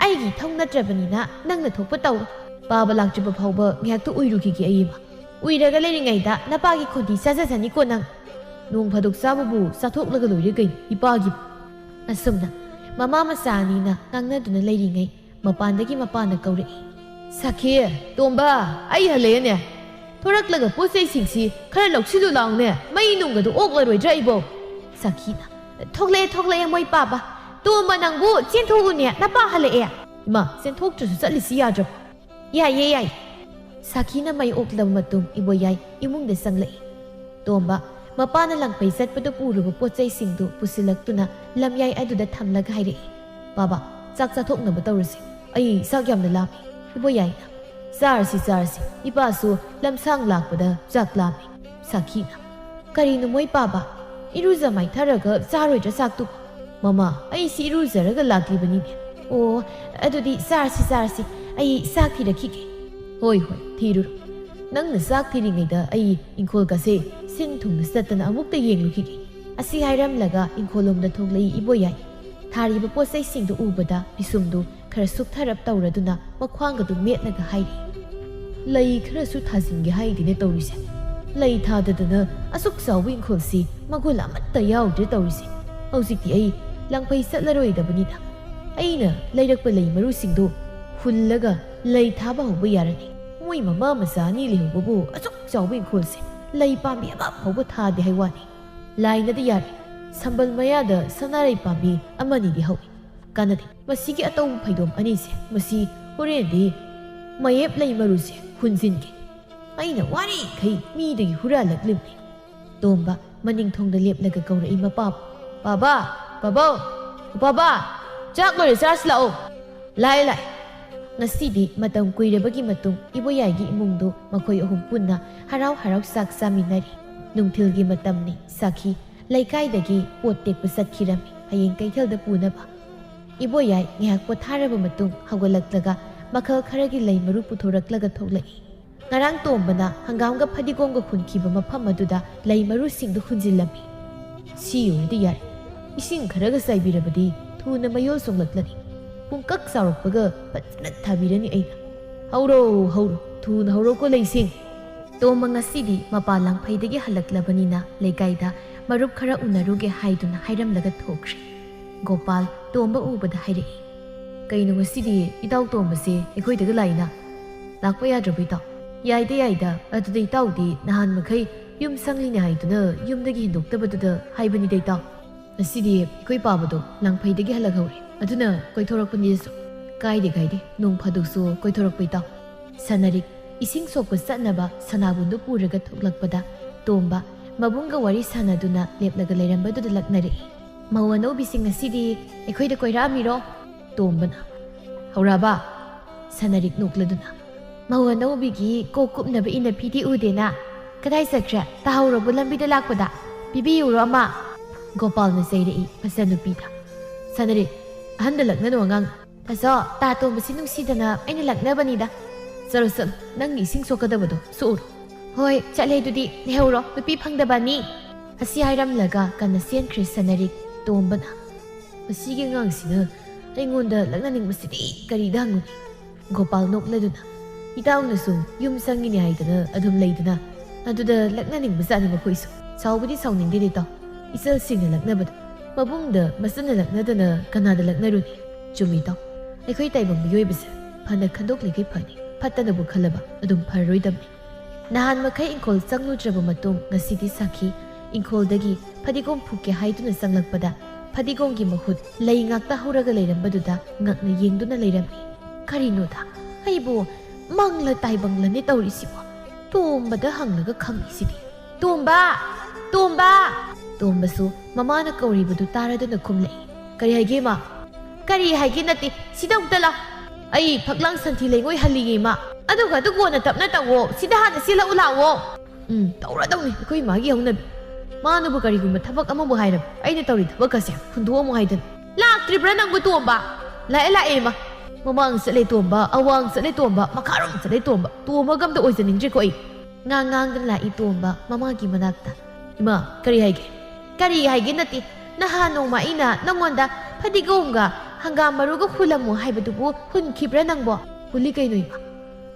ꯑꯩꯒꯤ ꯏꯊꯧ ꯅꯠꯇ꯭ꯔꯕꯅꯤꯅ ꯅꯪꯅ ꯊꯣꯛꯄ ꯇꯧꯔꯣ꯫ ꯄꯥꯕ ꯂꯥꯛꯇ꯭ꯔꯤꯕ ꯐꯥꯎꯕ ꯉꯥꯏꯍꯥꯛꯇ ꯎꯏꯔꯨꯈꯤꯒꯦ ꯑꯩ, ꯏꯃꯥ꯫" "ꯎꯏꯔꯒ ꯂꯩꯔꯤꯉꯩꯗ ꯅꯄꯥꯒꯤ ꯈꯣꯟꯊꯤ ꯆꯥꯖꯁꯅꯤꯀꯣ ꯅꯪ꯫ ꯅꯣꯡ ꯐꯥꯗꯣꯛ ꯆꯥꯕꯕꯨ ꯆꯥꯊꯣꯛꯂꯒ ꯂꯣꯏꯔꯦ ꯀꯩꯅꯣ, ꯏꯄꯥꯒꯤꯕꯨ꯫" ꯑꯁꯨꯝꯅ ꯃꯃꯥ ꯃꯆꯥ ꯑꯅꯤꯅ ꯉꯥꯡꯅꯗꯨꯅ ꯂꯩꯔꯤꯉꯩ ꯃꯄꯥꯟꯗꯒꯤ ꯃꯄꯥꯅ ꯀꯧꯔꯛꯏ꯫ "ꯁꯥꯈꯤ, ꯇꯣꯝꯕ, ꯑꯩ ꯍꯜꯂꯛꯑꯦꯅꯦ꯫ ꯊꯣꯔꯛꯂꯒ ꯄꯣꯠ ꯆꯩꯁꯤꯡꯁꯤ ꯈꯔ ꯂꯧꯁꯤꯜꯂꯨ ꯂꯥꯎꯅꯦ, ꯃꯩ ꯅꯨꯡꯒꯗꯨ ꯑꯣꯛꯂꯔꯣꯏꯗ꯭ꯔꯥ ꯑꯩꯕꯣ?" ꯁꯥꯈꯤꯅ, "ꯊꯣꯛꯂꯛꯑꯦ, ꯊꯣꯛꯂꯛꯑꯦ ꯃꯣꯏ ꯄꯥꯕ꯫ ꯇꯣꯝꯕ, ꯅꯪꯕꯨ ꯆꯦꯟꯊꯣꯛꯎꯅꯦ, ꯅꯄꯥ ꯍꯜꯂꯛꯑꯦ꯫" "ꯏꯃꯥ, ꯆꯦꯟꯊꯣꯛꯇ꯭ꯔꯁꯨ ꯆꯠꯂꯤꯁꯤ ꯌꯥꯗ꯭ꯔꯕꯣ?" "ꯌꯥꯏꯌꯦ, ꯌꯥꯏ꯫" ꯁꯥꯈꯤꯅ ꯃꯩ ꯑꯣꯛꯂꯕ ꯃꯇꯨꯡ ꯏꯕꯣꯌꯥꯏ ꯏꯃꯨꯡꯗ ꯆꯪꯂꯛꯏ꯫ ꯇꯣꯝꯕ, ꯃꯄꯥꯅ ꯂꯪꯐꯩ ꯆꯠꯄꯗ ꯄꯨꯔꯨꯕ ꯄꯣꯠ ꯆꯩꯁꯤꯡꯗꯨ ꯄꯨꯁꯤꯜꯂꯛꯇꯨꯅ ꯂꯝꯌꯥꯏ ꯑꯗꯨꯗ ꯊꯝꯂꯒ ꯍꯥꯏꯔꯛꯏ, "ꯄꯥꯕ, ꯆꯥꯛ ꯆꯥꯊꯣꯛꯅꯕ ꯇꯧꯔꯁꯤ꯫ ꯑꯩ ꯆꯥꯛ ꯌꯥꯝꯅ ꯂꯥꯝꯃꯤ꯫" ꯏꯕꯣꯌꯥꯏꯅ, "ꯆꯥꯔꯁꯤ, ꯆꯥꯔꯁꯤ꯫ ꯏꯄꯥꯁꯨ ꯂꯝꯁꯥꯡ ꯂꯥꯛꯄꯗ ꯆꯥꯛ ꯂꯥꯝꯃꯤ꯫" ꯁꯥꯈꯤꯅ, "ꯀꯔꯤꯅꯣ ꯃꯣꯏ ꯄꯥꯕ? ꯏꯔꯨꯖ ꯃꯥꯏꯊꯔꯒ ꯆꯥꯔꯣꯏꯗ꯭ꯔꯥ ꯆꯥꯛꯇꯨꯕꯨ?" "ꯃꯃꯥ, ꯑꯩꯁꯤ ꯏꯔꯨꯖꯔꯒ ꯂꯥꯛꯂꯤꯕꯅꯤꯅꯦ꯫" "ꯑꯣ, ꯑꯗꯨꯗꯤ ꯆꯥꯔꯁꯤ, ꯆꯥꯔꯁꯤ꯫ ꯑꯩ ꯆꯥꯛ ꯊꯤꯔꯛꯈꯤꯒꯦ꯫" "ꯍꯣꯏ, ꯍꯣꯏ, ꯊꯤꯔꯨꯔꯣ꯫ ꯅꯪꯅ ꯆꯥꯛ ꯊꯤꯔꯤꯉꯩꯗ ꯑꯩ ꯏꯪꯈꯣꯜꯒꯁꯦ ꯁꯤꯟ ꯊꯨꯡꯅ ꯆꯠꯇꯅ ꯑꯃꯨꯛꯇ ꯌꯦꯡꯂꯨꯈꯤꯒꯦ꯫" ꯑꯁꯤ ꯍꯥꯏꯔꯝꯂꯒ ꯏꯪꯈꯣꯜꯂꯣꯝꯗ ꯊꯣꯛꯂꯛꯏ ꯏꯕꯣꯌꯥꯏ꯫ ꯊꯥꯔꯤꯕ ꯄꯣꯠ ꯆꯩꯁꯤꯡꯗꯨ ꯎꯕꯗ ꯄꯤꯁꯨꯝꯗꯨ ꯈꯔ ꯁꯨꯛꯊꯔꯞ ꯇꯧꯔꯗꯨꯅ ꯃꯈ꯭ꯋꯥꯡꯒꯗꯨ ꯃꯦꯠꯂꯒ ꯍꯥꯏꯔꯤ, ꯂꯩ ꯈꯔꯁꯨ ꯊꯥꯖꯤꯟꯒꯦ ꯍꯥꯏꯗꯦꯅꯦ ꯇꯧꯔꯤꯁꯦ꯫ ꯂꯩ ꯊꯥꯗꯗꯅ ꯑꯁꯨꯛ ꯆꯥꯎꯕ ꯏꯪꯈꯣꯜꯁꯤ ꯃꯒꯨꯟ ꯑꯃꯠꯇ ꯌꯥꯎꯗ꯭ꯔꯦ ꯇꯧꯔꯤꯁꯦ꯫ ꯍꯧꯖꯤꯛꯇꯤ ꯑꯩ ꯂꯪꯐꯩ ꯆꯠꯂꯔꯣꯏꯗꯕꯅꯤꯅ ꯑꯩꯅ ꯂꯩꯔꯛꯄ ꯂꯩ ꯃꯔꯨꯁꯤꯡꯗꯨ ꯍꯨꯜꯂꯒ ꯂꯩ ꯊꯥꯕ ꯍꯧꯕ ꯌꯥꯔꯅꯤ꯫ ꯃꯣꯏ ꯃꯃꯥ ꯃꯆꯥ ꯑꯅꯤ ꯂꯩꯍꯧꯕꯕꯨ ꯑꯁꯨꯛ ꯆꯥꯎꯕ ꯏꯪꯈꯣꯜꯁꯦ ꯂꯩ ꯄꯥꯝꯕꯤ ꯑꯃ ꯐꯥꯎꯕ ꯊꯥꯗꯦ ꯍꯥꯏ ꯋꯥꯅꯤ꯫ ꯂꯥꯏꯅꯗꯤ ꯌꯥꯔꯦ, ꯁꯝꯕꯜ ꯃꯌꯥꯗ ꯁꯅꯥꯔꯩ ꯄꯥꯝꯕꯤ ꯑꯃꯅꯤꯗꯤ ꯍꯧꯏ꯫ ꯀꯥꯟꯅꯗꯦ꯫ ꯃꯁꯤꯒꯤ ꯑꯇꯧꯕ ꯐꯩꯗꯣꯝ ꯑꯅꯤꯁꯦ, ꯃꯁꯤ ꯍꯣꯔꯦꯟꯗꯤ ꯃꯌꯦꯞ ꯂꯩ ꯃꯔꯨꯁꯦ ꯍꯨꯟꯖꯤꯟꯒꯦ꯫ ꯑꯩꯅ ꯋꯥꯔꯤꯈꯩ ꯃꯤꯗꯒꯤ ꯍꯨꯔꯥꯜꯂꯛꯂꯤꯕꯅꯤ꯫ ꯇꯣꯝꯕ ꯃꯅꯤꯡ ꯊꯣꯡꯗ ꯂꯦꯞꯂꯒ ꯀꯧꯔꯛꯏ ꯃꯄꯥꯕꯨ, "ꯄꯥꯕꯥ, ꯄꯥꯕꯧ, ꯄꯥꯕꯥ, ꯆꯥꯛ ꯂꯣꯏꯔꯦ, ꯆꯥꯔꯁꯤ ꯂꯥꯛꯑꯣ꯫" "ꯂꯥꯛꯑꯦ, ꯂꯥꯛꯑꯦ꯫" ꯉꯁꯤꯗꯤ ꯃꯇꯝ ꯀꯨꯏꯔꯕꯒꯤ ꯃꯇꯨꯡ ꯏꯕꯣꯌꯥꯏꯒꯤ ꯏꯃꯨꯡꯗꯨ ꯃꯈꯣꯏ ꯑꯍꯨꯝ ꯄꯨꯟꯅ ꯍꯔꯥꯎ ꯍꯔꯥꯎ ꯆꯥꯛ ꯆꯥꯃꯤꯟꯅꯔꯤ꯫ ꯅꯨꯡꯊꯤꯜꯒꯤ ꯃꯇꯝꯅꯤ, ꯁꯥꯈꯤ꯫ ꯂꯩꯀꯥꯏꯗꯒꯤ ꯄꯣꯠ ꯇꯦꯛꯄ ꯆꯠꯈꯤꯔꯝꯃꯤ, ꯍꯌꯦꯡ ꯀꯩꯊꯦꯜꯗ ꯄꯨꯅꯕ꯫ ꯏꯕꯣꯌꯥꯏ ꯉꯥꯏꯍꯥꯛ ꯄꯣꯊꯥꯔꯕ ꯃꯇꯨꯡ ꯍꯧꯒꯠꯂꯛꯂꯒ ꯃꯈꯜ ꯈꯔꯒꯤ ꯂꯩ ꯃꯔꯨ ꯄꯨꯊꯣꯔꯛꯂꯒ ꯊꯣꯛꯂꯛꯏ꯫ ꯉꯔꯥꯡ ꯇꯣꯝꯕꯅ ꯍꯪꯒꯥꯝꯒ ꯐꯗꯤꯒꯣꯝꯒ ꯍꯨꯟꯈꯤꯕ ꯃꯐꯝ ꯑꯗꯨꯗ ꯂꯩ ꯃꯔꯨꯁꯤꯡꯗꯨ ꯍꯨꯟꯖꯤꯜꯂꯝꯃꯤ꯫ ꯁꯤ ꯑꯣꯏꯔꯗꯤ ꯌꯥꯔꯦ꯫ ꯏꯁꯤꯡ ꯈꯔꯒ ꯆꯥꯏꯕꯤꯔꯕꯗꯤ ꯊꯨꯅ ꯃꯌꯣꯜ ꯆꯣꯡꯂꯛꯂꯅꯤ꯫ ꯄꯨꯡꯀꯛ ꯆꯥꯎꯔꯛꯄꯒ ꯐꯖꯅ ꯊꯥꯕꯤꯔꯅꯤ ꯑꯩꯅ꯫ ꯍꯧꯔꯣ, ꯍꯧꯔꯣ, ꯊꯨꯅ ꯍꯧꯔꯣꯀꯣ ꯂꯩꯁꯤꯡ꯫ ꯇꯣꯝꯕ ꯉꯁꯤꯗꯤ ꯃꯄꯥ ꯂꯥꯡꯐꯩꯗꯒꯤ ꯍꯜꯂꯛꯂꯕꯅꯤꯅ ꯂꯩꯀꯥꯏꯗ ꯃꯔꯨꯞ ꯈꯔ ꯎꯅꯔꯨꯒꯦ ꯍꯥꯏꯗꯨꯅ ꯍꯥꯏꯔꯝꯂꯒ ꯊꯣꯛꯈ꯭ꯔꯦ꯫ ꯒꯣꯄꯥꯜ ꯇꯣꯝꯕ ꯎꯕꯗ ꯍꯥꯏꯔꯛꯏ, "ꯀꯩꯅꯣ ꯉꯁꯤꯗꯤ ꯏꯇꯥꯎ ꯇꯣꯝꯕꯁꯦ ꯑꯩꯈꯣꯏꯗꯒ ꯂꯥꯛꯏꯅ? ꯂꯥꯛꯄ ꯌꯥꯗ꯭ꯔꯕꯣ ꯏꯇꯥꯎ?" "ꯌꯥꯏꯗ ꯌꯥꯏꯗ, ꯑꯗꯨꯗ ꯏꯇꯥꯎꯗꯤ ꯅꯍꯥꯟ ꯃꯈꯩ ꯌꯨꯝ ꯁꯪꯂꯤꯅꯦ ꯍꯥꯏꯗꯨꯅ ꯌꯨꯝꯗꯒꯤ ꯍꯦꯟꯗꯣꯛꯇꯕꯗꯨꯗ ꯍꯥꯏꯕꯅꯤꯗ ꯏꯇꯥꯎ꯫ ꯉꯁꯤꯗꯤ ꯑꯩꯈꯣꯏ ꯄꯥꯕꯗꯣ ꯂꯥꯡꯐꯩꯗꯒꯤ ꯍꯜꯂꯛꯍꯧꯔꯦ, ꯑꯗꯨꯅ ꯀꯣꯏꯊꯣꯔꯛꯄꯅꯤꯗ ꯁꯨꯝ꯫" "ꯀꯥꯏꯗꯦ ꯀꯥꯏꯗꯦ, ꯅꯣꯡ ꯐꯥꯗꯣꯛꯁꯨ ꯀꯣꯏꯊꯣꯔꯛꯄ ꯏꯇꯥꯎ꯫" ꯁꯅꯥꯔꯤꯛ ꯏꯁꯤꯡ ꯁꯣꯛꯄ ꯆꯠꯅꯕ ꯁꯅꯥꯕꯨꯟꯗꯨ ꯄꯨꯔꯒ ꯊꯣꯛꯂꯛꯄꯗ ꯇꯣꯝꯕ ꯃꯕꯨꯡꯒ ꯋꯥꯔꯤ ꯁꯥꯟꯅꯗꯨꯅ ꯂꯦꯞꯂꯒ ꯂꯩꯔꯝꯕꯗꯨꯗ ꯂꯛꯅꯔꯛꯏ꯫ "ꯃꯧ ꯑꯅꯧꯕꯤꯁꯤꯡ ꯉꯁꯤꯗꯤ ꯑꯩꯈꯣꯏꯗ ꯀꯣꯏꯔꯛꯑꯝꯃꯤꯔꯣ?" ꯇꯣꯝꯕꯅ, "ꯍꯧꯔꯛꯑꯕ?" ꯁꯅꯥꯔꯤꯛ ꯅꯣꯛꯂꯗꯨꯅ, "ꯃꯧ ꯑꯅꯧꯕꯤꯒꯤ ꯀꯣꯛ ꯀꯨꯞꯅꯕ ꯏꯟꯅꯐꯤꯗꯤ ꯎꯗꯦꯅ꯫ ꯀꯗꯥꯏ ꯆꯠꯈ꯭ꯔꯦ? ꯇꯥꯍꯧꯔꯕꯣ ꯂꯝꯕꯤꯗ ꯂꯥꯛꯄꯗ? ꯄꯤꯕꯤꯌꯨꯔꯣ ꯑꯃ?" ꯒꯣꯄꯥꯜꯅ ꯆꯩꯔꯛꯏ ꯃꯆꯟꯅꯨꯄꯤꯗ꯫ "ꯁꯅꯥꯔꯤꯛ, ꯑꯍꯟꯗ ꯂꯛꯅꯅꯨ ꯑꯉꯥꯡ꯫" "ꯇꯥꯆꯧ, ꯇꯥ ꯇꯣꯝꯕꯁꯤ ꯅꯨꯡꯁꯤꯗꯅ ꯑꯩꯅ ꯂꯛꯅꯕꯅꯤꯗ꯫ ꯆꯠꯂꯣ ꯆꯠꯂꯣ, ꯅꯪꯒꯤ ꯏꯁꯤꯡ ꯁꯣꯛꯀꯗꯕꯗꯣ ꯁꯣꯛꯎꯔꯣ꯫" "ꯍꯣꯏ, ꯆꯠꯂꯦ ꯑꯗꯨꯗꯤ, ꯂꯩꯍꯧꯔꯣ, ꯅꯨꯄꯤ ꯐꯪꯗꯕ ꯑꯅꯤ꯫" ꯑꯁꯤ ꯍꯥꯏꯔꯝꯂꯒ ꯀꯟꯅ ꯆꯦꯟꯈ꯭ꯔꯦ ꯁꯅꯥꯔꯤꯛ꯫ ꯇꯣꯝꯕꯅ, "ꯃꯁꯤꯒꯤ ꯑꯉꯥꯡꯁꯤꯅ ꯑꯩꯉꯣꯟꯗ ꯂꯛꯅꯅꯤꯡꯕꯁꯤꯗꯤ ꯀꯔꯤꯗ ꯍꯪꯉꯨꯅꯤ?" ꯒꯣꯄꯥꯜ ꯅꯣꯛꯂꯗꯨꯅ, ꯏꯇꯥꯎꯅꯁꯨ ꯌꯨꯝ ꯁꯪꯉꯤꯅꯦ ꯍꯥꯏꯗꯅ ꯑꯗꯨꯝ ꯂꯩꯗꯅ꯫ ꯑꯗꯨꯗ ꯂꯛꯅꯅꯤꯡꯕꯖꯥꯠꯅꯤ ꯃꯈꯣꯏꯁꯨ꯫ ꯁꯥꯎꯕꯗꯤ ꯁꯥꯎꯅꯤꯡꯗꯦꯗ ꯏꯇꯥꯎ꯫ ꯏꯆꯜꯁꯤꯡꯅ ꯂꯛꯅꯕꯗ ꯃꯕꯨꯡꯗ ꯃꯆꯟꯅ ꯂꯛꯅꯗꯅ ꯀꯅꯥꯗ ꯂꯛꯅꯔꯨꯅꯤ? ꯆꯨꯝꯃꯤ ꯏꯇꯥꯎ꯫ ꯑꯩꯈꯣꯏ ꯇꯥꯏꯕꯪ ꯃꯤꯑꯣꯏꯕꯁꯦ ꯐꯅ ꯈꯟꯗꯣꯛꯂꯤꯈꯩ ꯐꯅꯤ꯫ ꯐꯠꯇꯅꯕꯨ ꯈꯜꯂꯕ ꯑꯗꯨꯝ ꯐꯔꯔꯣꯏꯗꯕꯅꯤ꯫ ꯅꯍꯥꯟ ꯃꯈꯩ ꯏꯪꯈꯣꯜ ꯆꯪꯂꯨꯗ꯭ꯔꯕ ꯃꯇꯨꯡ ꯉꯁꯤꯗꯤ ꯁꯥꯈꯤ ꯏꯪꯈꯣꯜꯗꯒꯤ ꯐꯗꯤꯒꯣꯝ ꯐꯨꯛꯀꯦ ꯍꯥꯏꯗꯨꯅ ꯆꯪꯂꯛꯄꯗ ꯐꯗꯤꯒꯣꯝꯒꯤ ꯃꯍꯨꯠ ꯂꯩ ꯉꯥꯛꯇ ꯍꯧꯔꯒ ꯂꯩꯔꯝꯕꯗꯨꯗ ꯉꯛꯅ ꯌꯦꯡꯗꯨꯅ ꯂꯩꯔꯝꯃꯤ꯫ ꯀꯔꯤꯅꯣꯗ? ꯑꯩꯕꯨ ꯃꯪꯂ ꯇꯥꯏꯕꯪꯂꯅꯦ ꯇꯧꯔꯤꯁꯤꯕꯣ? ꯇꯣꯝꯕꯗ ꯍꯪꯂꯒ ꯈꯪꯉꯤꯁꯤꯗꯤ꯫ "ꯇꯣꯝꯕ! ꯇꯣꯝꯕ!" ꯇꯣꯝꯕꯁꯨ ꯃꯃꯥꯅ ꯀꯧꯔꯤꯕꯗꯨ ꯇꯥꯔꯗꯨꯅ ꯈꯨꯝꯂꯛꯏ꯫ "ꯀꯔꯤ ꯍꯥꯏꯒꯦ, ꯏꯃꯥ?" "ꯀꯔꯤ ꯍꯥꯏꯒꯦ ꯅꯠꯇꯦ, ꯁꯤꯗ ꯑꯃꯨꯛꯇ ꯂꯥꯎ꯫ ꯑꯩ ꯐꯛꯂꯥꯡ ꯁꯟꯊꯤ ꯂꯩꯉꯣꯏ ꯍꯜꯂꯤꯌꯦ, ꯏꯃꯥ꯫ ꯑꯗꯨꯒ ꯑꯗꯨ ꯀꯣꯟꯅ ꯇꯞꯅ ꯇꯧꯋꯣ, ꯁꯤꯗ ꯍꯥꯟꯅ ꯁꯤ ꯂꯧ ꯂꯥꯛꯑꯣ꯫" "ꯎꯝ, ꯇꯧꯔꯗꯧꯅꯤ ꯑꯩꯈꯣꯏ ꯏꯃꯥꯒꯤ ꯍꯧꯅꯕꯤ꯫ ꯃꯥꯅꯕꯨ ꯀꯔꯤꯒꯨꯝꯕ ꯊꯕꯛ ꯑꯃꯕꯨ ꯍꯥꯏꯔꯕ, ꯑꯩꯅ ꯇꯧꯔꯤ ꯊꯕꯛꯀꯁꯦ ꯍꯨꯟꯗꯣꯛꯑꯝꯃꯣ ꯍꯥꯏꯗꯅ꯫ ꯂꯥꯛꯇ꯭ꯔꯤꯕ꯭ꯔꯥ ꯅꯪꯕꯨ, ꯇꯣꯝꯕ?" "ꯂꯥꯛꯑꯦ, ꯂꯥꯛꯑꯦ, ꯏꯃꯥ꯫ ꯃꯃꯥꯡ ꯆꯠꯂꯦ ꯇꯣꯝꯕ, ꯑꯋꯥꯡ ꯆꯠꯂꯦ ꯇꯣꯝꯕ, ꯃꯈꯥꯔꯣꯝ ꯆꯠꯂꯦ ꯇꯣꯝꯕ꯫ ꯇꯣꯝꯕꯒ ꯑꯝꯇ ꯑꯣꯏꯖꯅꯤꯡꯗ꯭ꯔꯦꯀꯣ ꯑꯩ꯫" ꯉꯥꯡ ꯉꯥꯡꯗꯨꯅ ꯂꯥꯛꯏ ꯇꯣꯝꯕ ꯃꯃꯥꯒꯤ ꯃꯅꯥꯛꯇ꯫ "ꯏꯃꯥ, ꯀꯔꯤ ꯍꯥꯏꯒꯦ?" "ꯀꯔꯤ ꯍꯥꯏꯒꯦ ꯅꯠꯇꯦ, ꯅꯍꯥꯟ ꯅꯣꯡꯃ ꯑꯩꯅ ꯅꯪꯉꯣꯟꯗ ꯐꯗꯤꯒꯣꯝꯒ ꯍꯪꯒꯥꯝ ꯃꯔꯨꯒ ꯍꯨꯜꯂꯝꯃꯨ ꯍꯥꯏꯕꯗꯨꯕꯨ ꯍꯨꯟꯈꯤꯕ꯭ꯔꯥ ꯅꯪꯕꯣ?" "ꯍꯨꯜꯂꯤ ꯀꯩꯅꯣ, ꯏꯃꯥ꯫"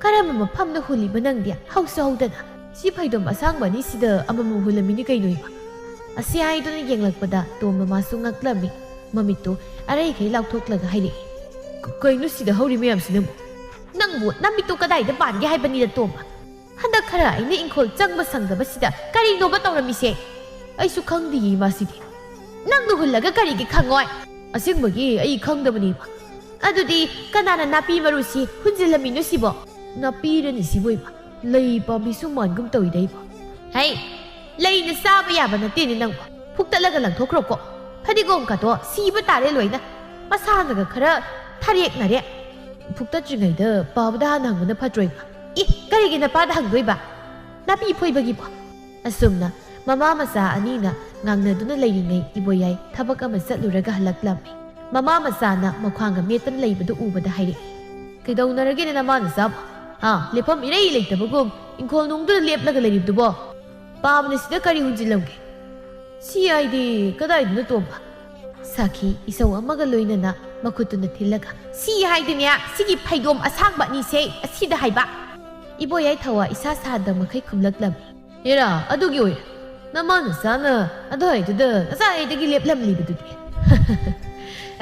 "ꯀꯔꯝꯕ ꯃꯐꯝꯗ ꯍꯨꯜꯂꯤꯕ ꯅꯪꯗꯤ? ꯍꯧꯁꯨ ꯍꯧꯗꯅ꯫ ꯁꯤ ꯐꯩꯗꯣꯝ ꯑꯁꯥꯡꯕ ꯑꯅꯤꯁꯤꯗ ꯑꯃꯃꯝ ꯍꯨꯜꯂꯝꯃꯤꯅꯤ ꯀꯩꯅꯣ, ꯏꯃꯥ꯫" ꯑꯁꯤ ꯍꯥꯏꯗꯨꯅ ꯌꯦꯡꯂꯛꯄꯗ ꯇꯣꯝꯕ ꯃꯥꯁꯨ ꯉꯛꯂꯝꯃꯤ꯫ ꯃꯃꯤꯠꯇꯨ ꯑꯔꯩꯈꯩ ꯂꯥꯎꯊꯣꯛꯂꯒ ꯍꯥꯏꯔꯛꯏ꯫ "ꯀ-, ꯀꯩꯅꯣ ꯁꯤꯗ ꯍꯧꯔꯤ ꯃꯌꯥꯝꯁꯤꯅꯕꯨ?" "ꯅꯪꯕꯨ ꯅꯃꯤꯠꯇꯨ ꯀꯗꯥꯏꯗ ꯄꯥꯟꯒꯦ ꯍꯥꯏꯕꯅꯤꯗ, ꯇꯣꯝꯕ꯫ ꯍꯟꯗꯛ ꯈꯔ ꯑꯩꯅ ꯏꯪꯈꯣꯜ ꯆꯪꯕ ꯁꯪꯗꯕꯁꯤꯗ ꯀꯔꯤꯅꯣꯕ ꯇꯧꯔꯝꯃꯤꯁꯦ?" "ꯑꯩꯁꯨ ꯈꯪꯗꯤꯌꯦ ꯏꯃꯥꯁꯤꯗꯤ꯫" "ꯅꯪꯅ ꯍꯨꯜꯂꯒ ꯀꯔꯤꯒꯤ ꯈꯪꯉꯣꯏ?" "ꯑꯁꯦꯡꯕꯒꯤ ꯑꯩ ꯈꯪꯗꯕꯅꯤ, ꯏꯃꯥ꯫" "ꯑꯗꯨꯗꯤ ꯀꯅꯥꯅ ꯅꯥꯄꯤ ꯃꯔꯨꯁꯤ ꯍꯨꯟꯖꯤꯜꯂꯝꯃꯤꯅꯣ ꯁꯤꯕꯣ?" "ꯅꯥꯄꯤꯔꯅꯤ ꯁꯤꯕꯨ, ꯏꯃꯥ? ꯂꯩ ꯄꯥꯝꯕꯤꯁꯨ ꯃꯥꯟꯒꯨꯝ ꯇꯧꯏꯗ, ꯏꯃꯥ꯫" "ꯍꯩ, ꯂꯩꯅ ꯆꯥꯕ ꯌꯥꯕ ꯅꯠꯇꯦꯅꯦ ꯅꯪꯕꯣ꯫ ꯐꯨꯛꯇꯠꯂꯒ ꯂꯪꯊꯣꯛꯈ꯭ꯔꯣꯀꯣ꯫ ꯐꯗꯤꯒꯣꯝ ꯀꯥꯗꯣ ꯁꯤꯕ ꯇꯥꯔꯦ ꯂꯣꯏꯅ꯫ ꯃꯁꯥꯅꯒ ꯈꯔ ꯊꯔꯦꯛꯅꯔꯦ꯫" "ꯐꯨꯛꯇꯠꯇ꯭ꯔꯤꯉꯩꯗ ꯄꯥꯕꯗ ꯍꯥꯟꯅ ꯍꯪꯕꯅ ꯐꯠꯇ꯭ꯔꯣ, ꯏꯃꯥ?" "ꯑꯦ, ꯀꯔꯤꯒꯤ ꯅꯄꯥꯗ ꯍꯪꯗꯣꯏꯕ? ꯅꯥꯄꯤ ꯐꯣꯏꯕꯒꯤꯕꯣ?" ꯑꯁꯨꯝꯅ ꯃꯃꯥ ꯃꯆꯥ ꯑꯅꯤꯅ ꯉꯥꯡꯅꯗꯨꯅ ꯂꯩꯔꯤꯉꯩ ꯏꯕꯣꯌꯥꯏ ꯊꯕꯛ ꯑꯃ ꯆꯠꯂꯨꯔꯒ ꯍꯜꯂꯛꯂꯝꯃꯤ꯫ ꯃꯃꯥ ꯃꯆꯥꯅ ꯃꯈ꯭ꯋꯥꯡꯒ ꯃꯦꯠꯇꯅ ꯂꯩꯕꯗꯨ ꯎꯕꯗ ꯍꯥꯏꯔꯛꯏ꯫ "ꯀꯩꯗꯧꯅꯔꯒꯦꯅꯦ ꯅꯃꯥ ꯅꯆꯥꯕꯣ? ꯍꯥ, ꯂꯦꯞꯐꯝ ꯏꯔꯩ ꯂꯩꯇꯕꯒꯨꯝ ꯏꯪꯈꯣꯜ ꯅꯨꯡꯗꯨꯗ ꯂꯦꯞꯂꯒ ꯂꯩꯔꯤꯕꯗꯨꯕꯣ? ꯄꯥꯕꯅ ꯁꯤꯗ ꯀꯔꯤ ꯍꯨꯟꯖꯤꯜꯂꯝꯒꯦ?" "ꯁꯤ ꯍꯥꯏꯗꯤ ꯀꯗꯥꯏꯗꯅꯣ ꯇꯣꯝꯕ?" ꯁꯥꯈꯤ ꯏꯁꯧ ꯑꯃꯒ ꯂꯣꯏꯅꯅ ꯃꯈꯨꯠꯇꯨꯅ ꯊꯤꯜꯂꯒ, "ꯁꯤ ꯍꯥꯏꯗꯤꯅꯦ, ꯁꯤꯒꯤ ꯐꯩꯗꯣꯝ ꯑꯁꯥꯡꯕ ꯑꯅꯤꯁꯦ ꯑꯁꯤꯗ ꯍꯥꯏꯕ!" ꯏꯕꯣꯌꯥꯏ ꯊꯋꯥ ꯏꯁꯥ ꯁꯥꯗ ꯃꯈꯩ ꯈꯨꯝꯂꯛꯂꯝꯃꯤ꯫ "ꯍꯦꯔꯥ, ꯑꯗꯨꯒꯤ ꯑꯣꯏꯔꯦ ꯅꯃꯥ ꯅꯆꯥꯅ ꯑꯗꯨꯋꯥꯏꯗꯨꯗ ꯉꯁꯥꯏꯗꯒꯤ ꯂꯦꯞꯂꯝꯂꯤꯕꯗꯨꯗꯤ?"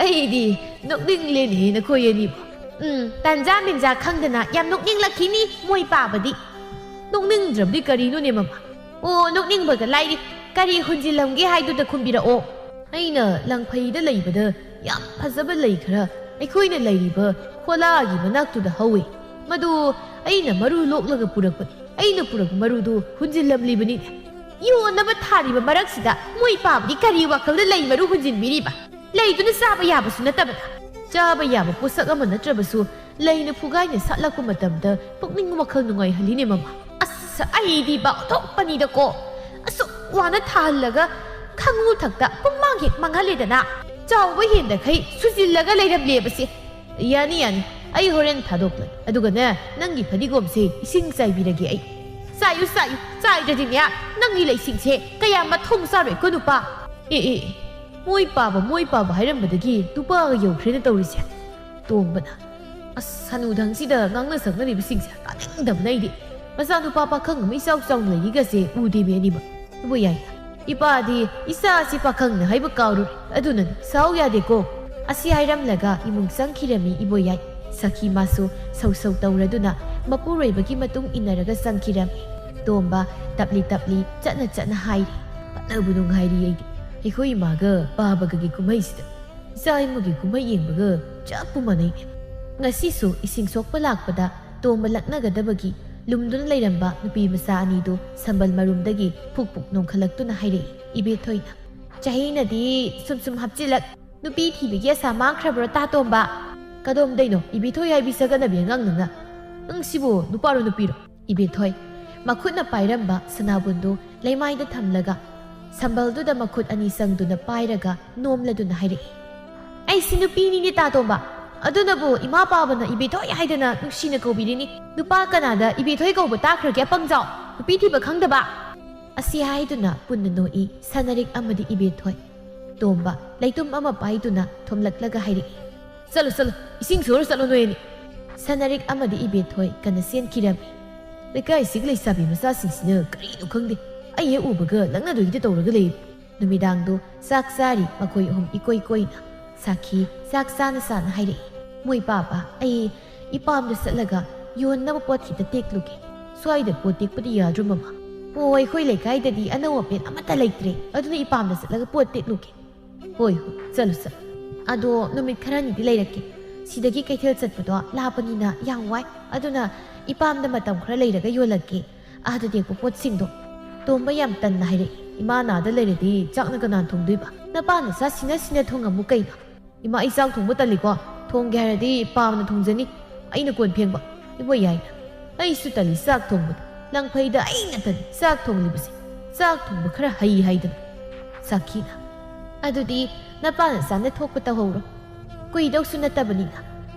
ꯑꯩꯗꯤ ꯅꯣꯛꯅꯤꯡꯂꯦꯅꯦ ꯅꯈꯣꯏ ꯑꯅꯤꯕꯨ꯫ ꯎꯝ, ꯇꯟꯖꯥ ꯃꯦꯟꯖꯥ ꯈꯪꯗꯅ ꯌꯥꯝ ꯅꯣꯛꯅꯤꯡꯂꯛꯈꯤꯅꯤ ꯃꯣꯏ ꯄꯥꯕꯗꯤ꯫ ꯅꯣꯛꯅꯤꯡꯗ꯭ꯔꯕꯗꯤ ꯀꯔꯤꯅꯣꯅꯦ ꯃꯃꯥ? ꯑꯣ, ꯅꯣꯛꯅꯤꯡꯕꯒ ꯂꯥꯏꯔꯤ꯫ ꯀꯔꯤ ꯍꯨꯟꯖꯤꯜꯂꯝꯒꯦ ꯍꯥꯏꯗꯨꯗ ꯈꯨꯝꯕꯤꯔꯛꯑꯣ꯫ ꯑꯩꯅ ꯂꯪꯐꯩꯗ ꯂꯩꯕꯗ ꯌꯥꯝ ꯐꯖꯕ ꯂꯩ ꯈꯔ ꯑꯩꯈꯣꯏꯅ ꯂꯩꯔꯤꯕ ꯈꯣꯂꯥꯒꯤ ꯃꯅꯥꯛꯇꯨꯗ ꯍꯧꯏ꯫ ꯃꯗꯨ ꯑꯩꯅ ꯃꯔꯨ ꯂꯣꯛꯂꯒ ꯄꯨꯔꯛꯄꯅꯤ꯫ ꯑꯩꯅ ꯄꯨꯔꯛꯄ ꯃꯔꯨꯗꯨ ꯍꯨꯟꯖꯤꯜꯂꯝꯂꯤꯕꯅꯤꯅꯦ꯫ ꯌꯣꯟꯅꯕ ꯊꯥꯔꯤꯕ ꯃꯔꯛꯁꯤꯗ ꯃꯣꯏ ꯄꯥꯕꯗꯤ ꯀꯔꯤ ꯋꯥꯈꯜꯗ ꯂꯩ ꯃꯔꯨ ꯍꯨꯟꯖꯤꯟꯕꯤꯔꯤꯕ? ꯂꯩꯗꯨꯅ ꯆꯥꯕ ꯌꯥꯕꯁꯨ ꯅꯠꯇꯕꯗ꯫ ꯆꯥꯕ ꯌꯥꯕ ꯄꯣꯠꯁꯛ ꯑꯃ ꯅꯠꯇ꯭ꯔꯕꯁꯨ ꯂꯩꯅ ꯐꯨꯒꯥꯏꯅ ꯁꯥꯠꯂꯛꯄ ꯃꯇꯝꯗ ꯄꯨꯛꯅꯤꯡ ꯋꯥꯈꯜ ꯅꯨꯡꯉꯥꯏꯍꯜꯂꯤꯅꯦ ꯃꯃꯥ꯫ ꯑꯁ, ꯑꯩꯗꯤ ꯕꯥ ꯑꯣꯟꯊꯣꯛꯄꯅꯤꯗꯀꯣ꯫ ꯑꯁꯨꯛ ꯋꯥꯅ ꯊꯥꯍꯜꯂꯒ ꯈꯪꯉꯨ ꯊꯛꯇ ꯄꯨꯝꯃꯥꯡ ꯍꯦꯛ ꯃꯥꯡꯍꯜꯂꯦꯗꯅ꯫ ꯆꯥꯎꯕ ꯍꯦꯟꯗꯈꯩ ꯁꯨꯖꯤꯜꯂꯒ ꯂꯩꯔꯝꯂꯦꯕꯁꯦ꯫ ꯌꯥꯅꯤ, ꯌꯥꯅꯤ, ꯑꯩ ꯍꯣꯔꯦꯟ ꯊꯥꯗꯣꯛꯂꯒꯦ꯫ ꯑꯗꯨꯒꯅꯦ, ꯅꯪꯒꯤ ꯐꯗꯤꯒꯣꯝꯁꯦ ꯏꯁꯤꯡ ꯆꯥꯏꯕꯤꯔꯒꯦ ꯑꯩ꯫ ꯆꯥꯏꯌꯨ, ꯆꯥꯏꯌꯨ, ꯆꯥꯏꯗ꯭ꯔꯗꯤꯅꯦ, ꯅꯪꯒꯤ ꯂꯩꯁꯤꯡꯁꯦ ꯀꯌꯥ ꯃꯊꯣꯡ ꯆꯥꯔꯣꯏꯀꯣ ꯅꯨꯄꯥ꯫ ꯑꯦ, ꯑꯦ, ꯑꯦ, ꯃꯣꯏ ꯄꯥꯕ, ꯃꯣꯏ ꯄꯥꯕ ꯍꯥꯏꯔꯝꯕꯗꯒꯤ ꯅꯨꯄꯥꯒ ꯌꯧꯈ꯭ꯔꯦꯅ ꯇꯧꯔꯤꯁꯦ꯫ ꯇꯣꯝꯕꯅ, "ꯑꯁ, ꯍꯅꯨꯊꯪꯁꯤꯗ ꯉꯥꯡꯅ ꯁꯛꯅꯔꯤꯕꯁꯤꯡꯁꯦ ꯇꯥꯅꯤꯡꯗꯕꯅ ꯑꯩꯗꯤ꯫ ꯃꯆꯥꯅꯨꯄꯥ ꯄꯥꯈꯪ ꯑꯃ ꯏꯆꯥꯎ ꯆꯥꯎꯅ ꯂꯩꯔꯤꯒꯁꯦ ꯎꯗꯦꯃꯤ ꯑꯅꯤꯃꯛ꯫ ꯑꯗꯨꯕꯨ ꯌꯥꯏ, ꯏꯄꯥꯗꯤ ꯏꯆꯥꯁꯤ ꯄꯥꯈꯪꯅ ꯍꯥꯏꯕ ꯀꯥꯎꯔꯨꯔꯦ꯫ ꯑꯗꯨꯅꯅꯤ, ꯁꯥꯎ ꯌꯥꯗꯦꯀꯣ꯫" ꯑꯁꯤ ꯍꯥꯏꯔꯝꯂꯒ ꯏꯃꯨꯡ ꯆꯪꯈꯤꯔꯝꯃꯤ ꯏꯕꯣꯌꯥꯏ꯫ ꯁꯈꯤ ꯃꯥꯁꯨ ꯁꯧ ꯁꯧ ꯇꯧꯔꯗꯨꯅ ꯃꯄꯨꯔꯣꯏꯕꯒꯤ ꯃꯇꯨꯡ ꯏꯟꯅꯔꯒ ꯆꯪꯈꯤꯔꯝꯃꯤ꯫ ꯇꯣꯝꯕ ꯇꯞꯂꯤ ꯇꯞꯂꯤ ꯆꯠꯅ ꯆꯠꯅ ꯍꯥꯏꯔꯤ, "ꯐꯅꯕꯨ ꯅꯨꯡꯉꯥꯏꯔꯤ ꯑꯩꯗꯤ꯫ ꯑꯩꯈꯣꯏ ꯏꯃꯥꯒ ꯄꯥꯕꯒꯒꯤ ꯀꯨꯝꯍꯩꯁꯤꯗ ꯏꯆꯥ ꯏꯃꯨꯒꯤ ꯀꯨꯝꯍꯩ ꯌꯦꯡꯕꯒ ꯆꯞꯄꯨ ꯃꯥꯟꯅꯩꯅꯦ꯫" ꯉꯁꯤꯁꯨ ꯏꯁꯤꯡ ꯁꯣꯛꯄ ꯂꯥꯛꯄꯗ ꯇꯣꯝꯕ ꯂꯛꯅꯒꯗꯕꯒꯤ ꯂꯨꯝꯗꯨꯅ ꯂꯩꯔꯝꯕ ꯅꯨꯄꯤ ꯃꯆꯥ ꯑꯅꯤꯗꯨ ꯁꯝꯕꯜ ꯃꯔꯨꯝꯗꯒꯤ ꯐꯨꯛ ꯐꯨꯛ ꯅꯣꯡꯈꯠꯂꯛꯇꯨꯅ ꯍꯥꯏꯔꯛꯏ ꯏꯕꯦꯊꯣꯏꯅ꯫ "ꯆꯍꯤꯅꯗꯤ ꯁꯨꯝ ꯁꯨꯝ ꯍꯥꯞꯆꯤꯜꯂꯛ, ꯅꯨꯄꯤ ꯊꯤꯕꯒꯤ ꯑꯁꯥ ꯃꯥꯡꯈ꯭ꯔꯕ꯭ꯔꯣ ꯇꯥ ꯇꯣꯝꯕ?" "ꯀꯗꯣꯝꯗꯩꯅꯣ ꯏꯕꯦꯊꯣꯏ ꯍꯥꯏꯕꯤ ꯁꯒꯠꯅꯕꯤ ꯑꯉꯥꯡ ꯅꯪꯅ? ꯅꯪ ꯁꯤꯕꯨ ꯅꯨꯄꯥꯔꯣ ꯅꯨꯄꯤꯔꯣ?" ꯏꯕꯦꯊꯣꯏ ꯃꯈꯨꯠꯅ ꯄꯥꯏꯔꯝꯕ ꯁꯅꯥꯕꯨꯟꯗꯨ ꯂꯩꯃꯥꯏꯗ ꯊꯝꯂꯒ ꯁꯝꯕꯜꯗꯨꯗ ꯃꯈꯨꯠ ꯑꯅꯤ ꯆꯪꯗꯨꯅ ꯄꯥꯏꯔꯒ ꯅꯣꯝꯂꯗꯨꯅ ꯍꯥꯏꯔꯛꯏ, "ꯑꯩꯁꯤ ꯅꯨꯄꯤꯅꯤꯅꯦ ꯇꯥ ꯇꯣꯝꯕ꯫ ꯑꯗꯨꯅꯕꯨ ꯏꯃꯥ ꯄꯥꯕꯅ ꯏꯕꯦꯊꯣꯏ ꯍꯥꯏꯗꯅ ꯅꯨꯡꯁꯤꯅ ꯀꯧꯕꯤꯔꯤꯅꯤ꯫ ꯅꯨꯄꯥ ꯀꯅꯥꯗ ꯏꯕꯦꯊꯣꯏ ꯀꯧꯕ ꯇꯥꯈ꯭ꯔꯒꯦ ꯑꯄꯪꯖꯥꯎ? ꯅꯨꯄꯤ ꯊꯤꯕ ꯈꯪꯗꯕ?" ꯑꯁꯤ ꯍꯥꯏꯗꯨꯅ ꯄꯨꯟꯅ ꯅꯣꯛꯏ ꯁꯅꯥꯔꯤꯛ ꯑꯃꯗꯤ ꯏꯕꯦꯊꯣꯏ꯫ ꯇꯣꯝꯕ ꯂꯩꯇꯨꯝ ꯑꯃ ꯄꯥꯏꯗꯨꯅ ꯊꯣꯝꯂꯛꯂꯒ ꯍꯥꯏꯔꯛꯏ, "ꯆꯠꯂꯨ, ꯆꯠꯂꯨ, ꯏꯁꯤꯡ ꯁꯣꯔ ꯆꯠꯂꯨ ꯅꯣꯏ ꯑꯅꯤ!" ꯁꯅꯥꯔꯤꯛ ꯑꯃꯗꯤ ꯏꯕꯦꯊꯣꯏ ꯀꯟꯅ ꯆꯦꯟꯈꯤꯔꯝꯃꯤ꯫ "ꯂꯩꯀꯥꯏꯁꯤꯒꯤ ꯂꯩꯁꯥꯕꯤ ꯃꯆꯥꯁꯤꯡꯁꯤꯅ ꯀꯔꯤꯅꯣ ꯈꯪꯗꯦ, ꯑꯩ ꯍꯦꯛ ꯎꯕꯒ ꯂꯛꯅꯗꯣꯏꯗ ꯇꯧꯔꯒ ꯂꯩ꯫" ꯅꯨꯃꯤꯗꯥꯡꯗꯣ ꯆꯥꯛ ꯆꯥꯔꯤ ꯃꯈꯣꯏ ꯑꯍꯨꯝ ꯏꯀꯣꯏ ꯀꯣꯏꯅ꯫ ꯁꯥꯈꯤ ꯆꯥꯛ ꯆꯥꯅ ꯆꯥꯅ ꯍꯥꯏꯔꯛꯏ, "ꯃꯣꯏ ꯄꯥꯕ, ꯑꯩ ꯏꯄꯥꯝꯗ ꯆꯠꯂꯒ ꯌꯣꯟꯅꯕ ꯄꯣꯠ ꯈꯤꯇ ꯇꯦꯛꯂꯨꯒꯦ꯫ ꯁ꯭ꯋꯥꯏꯗ ꯄꯣꯠ ꯇꯦꯛꯄꯗꯤ ꯌꯥꯗ꯭ꯔꯣ ꯃꯃꯥ? ꯍꯣ, ꯑꯩꯈꯣꯏ ꯂꯩꯀꯥꯏꯗꯗꯤ ꯑꯅꯧ ꯑꯄꯦꯠ ꯑꯃꯠꯇ ꯂꯩꯇ꯭ꯔꯦ, ꯑꯗꯨꯅ ꯏꯄꯥꯝꯗ ꯆꯠꯂꯒ ꯄꯣꯠ ꯇꯦꯛꯂꯨꯒꯦ꯫" "ꯍꯣꯏ, ꯍꯣꯏ, ꯆꯠꯂꯨ, ꯆꯠꯂꯨ꯫ ꯑꯗꯣ ꯅꯨꯃꯤꯠ ꯈꯔꯅꯤꯗꯤ ꯂꯩꯔꯛꯀꯦ꯫ ꯁꯤꯗꯒꯤ ꯀꯩꯊꯦꯜ ꯆꯠꯄꯗꯣ ꯂꯥꯞꯄꯅꯤꯅ ꯌꯥꯝ ꯋꯥꯏ꯫ ꯑꯗꯨꯅ ꯏꯄꯥꯝꯗ ꯃꯇꯝ ꯈꯔ ꯂꯩꯔꯒ ꯌꯣꯜꯂꯛꯀꯦ꯫ ꯑꯥꯗ ꯇꯦꯛꯄ ꯄꯣꯠꯁꯤꯡꯗꯣ꯫" ꯇꯣꯝꯕ ꯌꯥꯝ ꯇꯟꯅ ꯍꯥꯏꯔꯛꯏ, "ꯏꯃꯥ ꯅꯥꯗ ꯂꯩꯔꯗꯤ ꯆꯥꯛꯅ ꯀꯅꯥꯅ ꯊꯣꯡꯗꯣꯏꯕ? ꯅꯄꯥ ꯅꯆꯥ ꯁꯤꯅ ꯁꯤꯅ ꯊꯣꯡꯉꯝꯃꯨ ꯀꯩꯅꯣ?" "ꯏꯃꯥ, ꯑꯩ ꯆꯥꯛ ꯊꯣꯡꯕ ꯇꯜꯂꯤꯀꯣ꯫ ꯊꯣꯡꯒꯦ ꯍꯥꯏꯔꯗꯤ ꯄꯥꯕꯅ ꯊꯣꯡꯖꯅꯤ꯫ ꯑꯩꯅ ꯀꯣꯟ ꯐꯦꯡꯕ꯫" ꯏꯕꯣ ꯌꯥꯏꯅ, "ꯑꯩꯁꯨ ꯇꯜꯂꯤ ꯆꯥꯛ ꯊꯣꯡꯕꯗ꯫ ꯂꯪꯐꯩꯗ ꯑꯩꯅ ꯇꯜꯂꯤ ꯆꯥꯛ ꯊꯣꯡꯂꯤꯕꯁꯦ꯫ ꯆꯥꯛ ꯊꯣꯡꯕ ꯈꯔ ꯍꯩ ꯍꯥꯏꯗꯅ꯫" ꯁꯥꯈꯤꯅ, "ꯑꯗꯨꯗꯤ ꯅꯄꯥ ꯅꯆꯥꯅ ꯊꯣꯛꯄ ꯇꯧꯍꯧꯔꯣ꯫ ꯀꯨꯏꯗꯧꯁꯨ ꯅꯠꯇꯕꯅꯤꯅ꯫"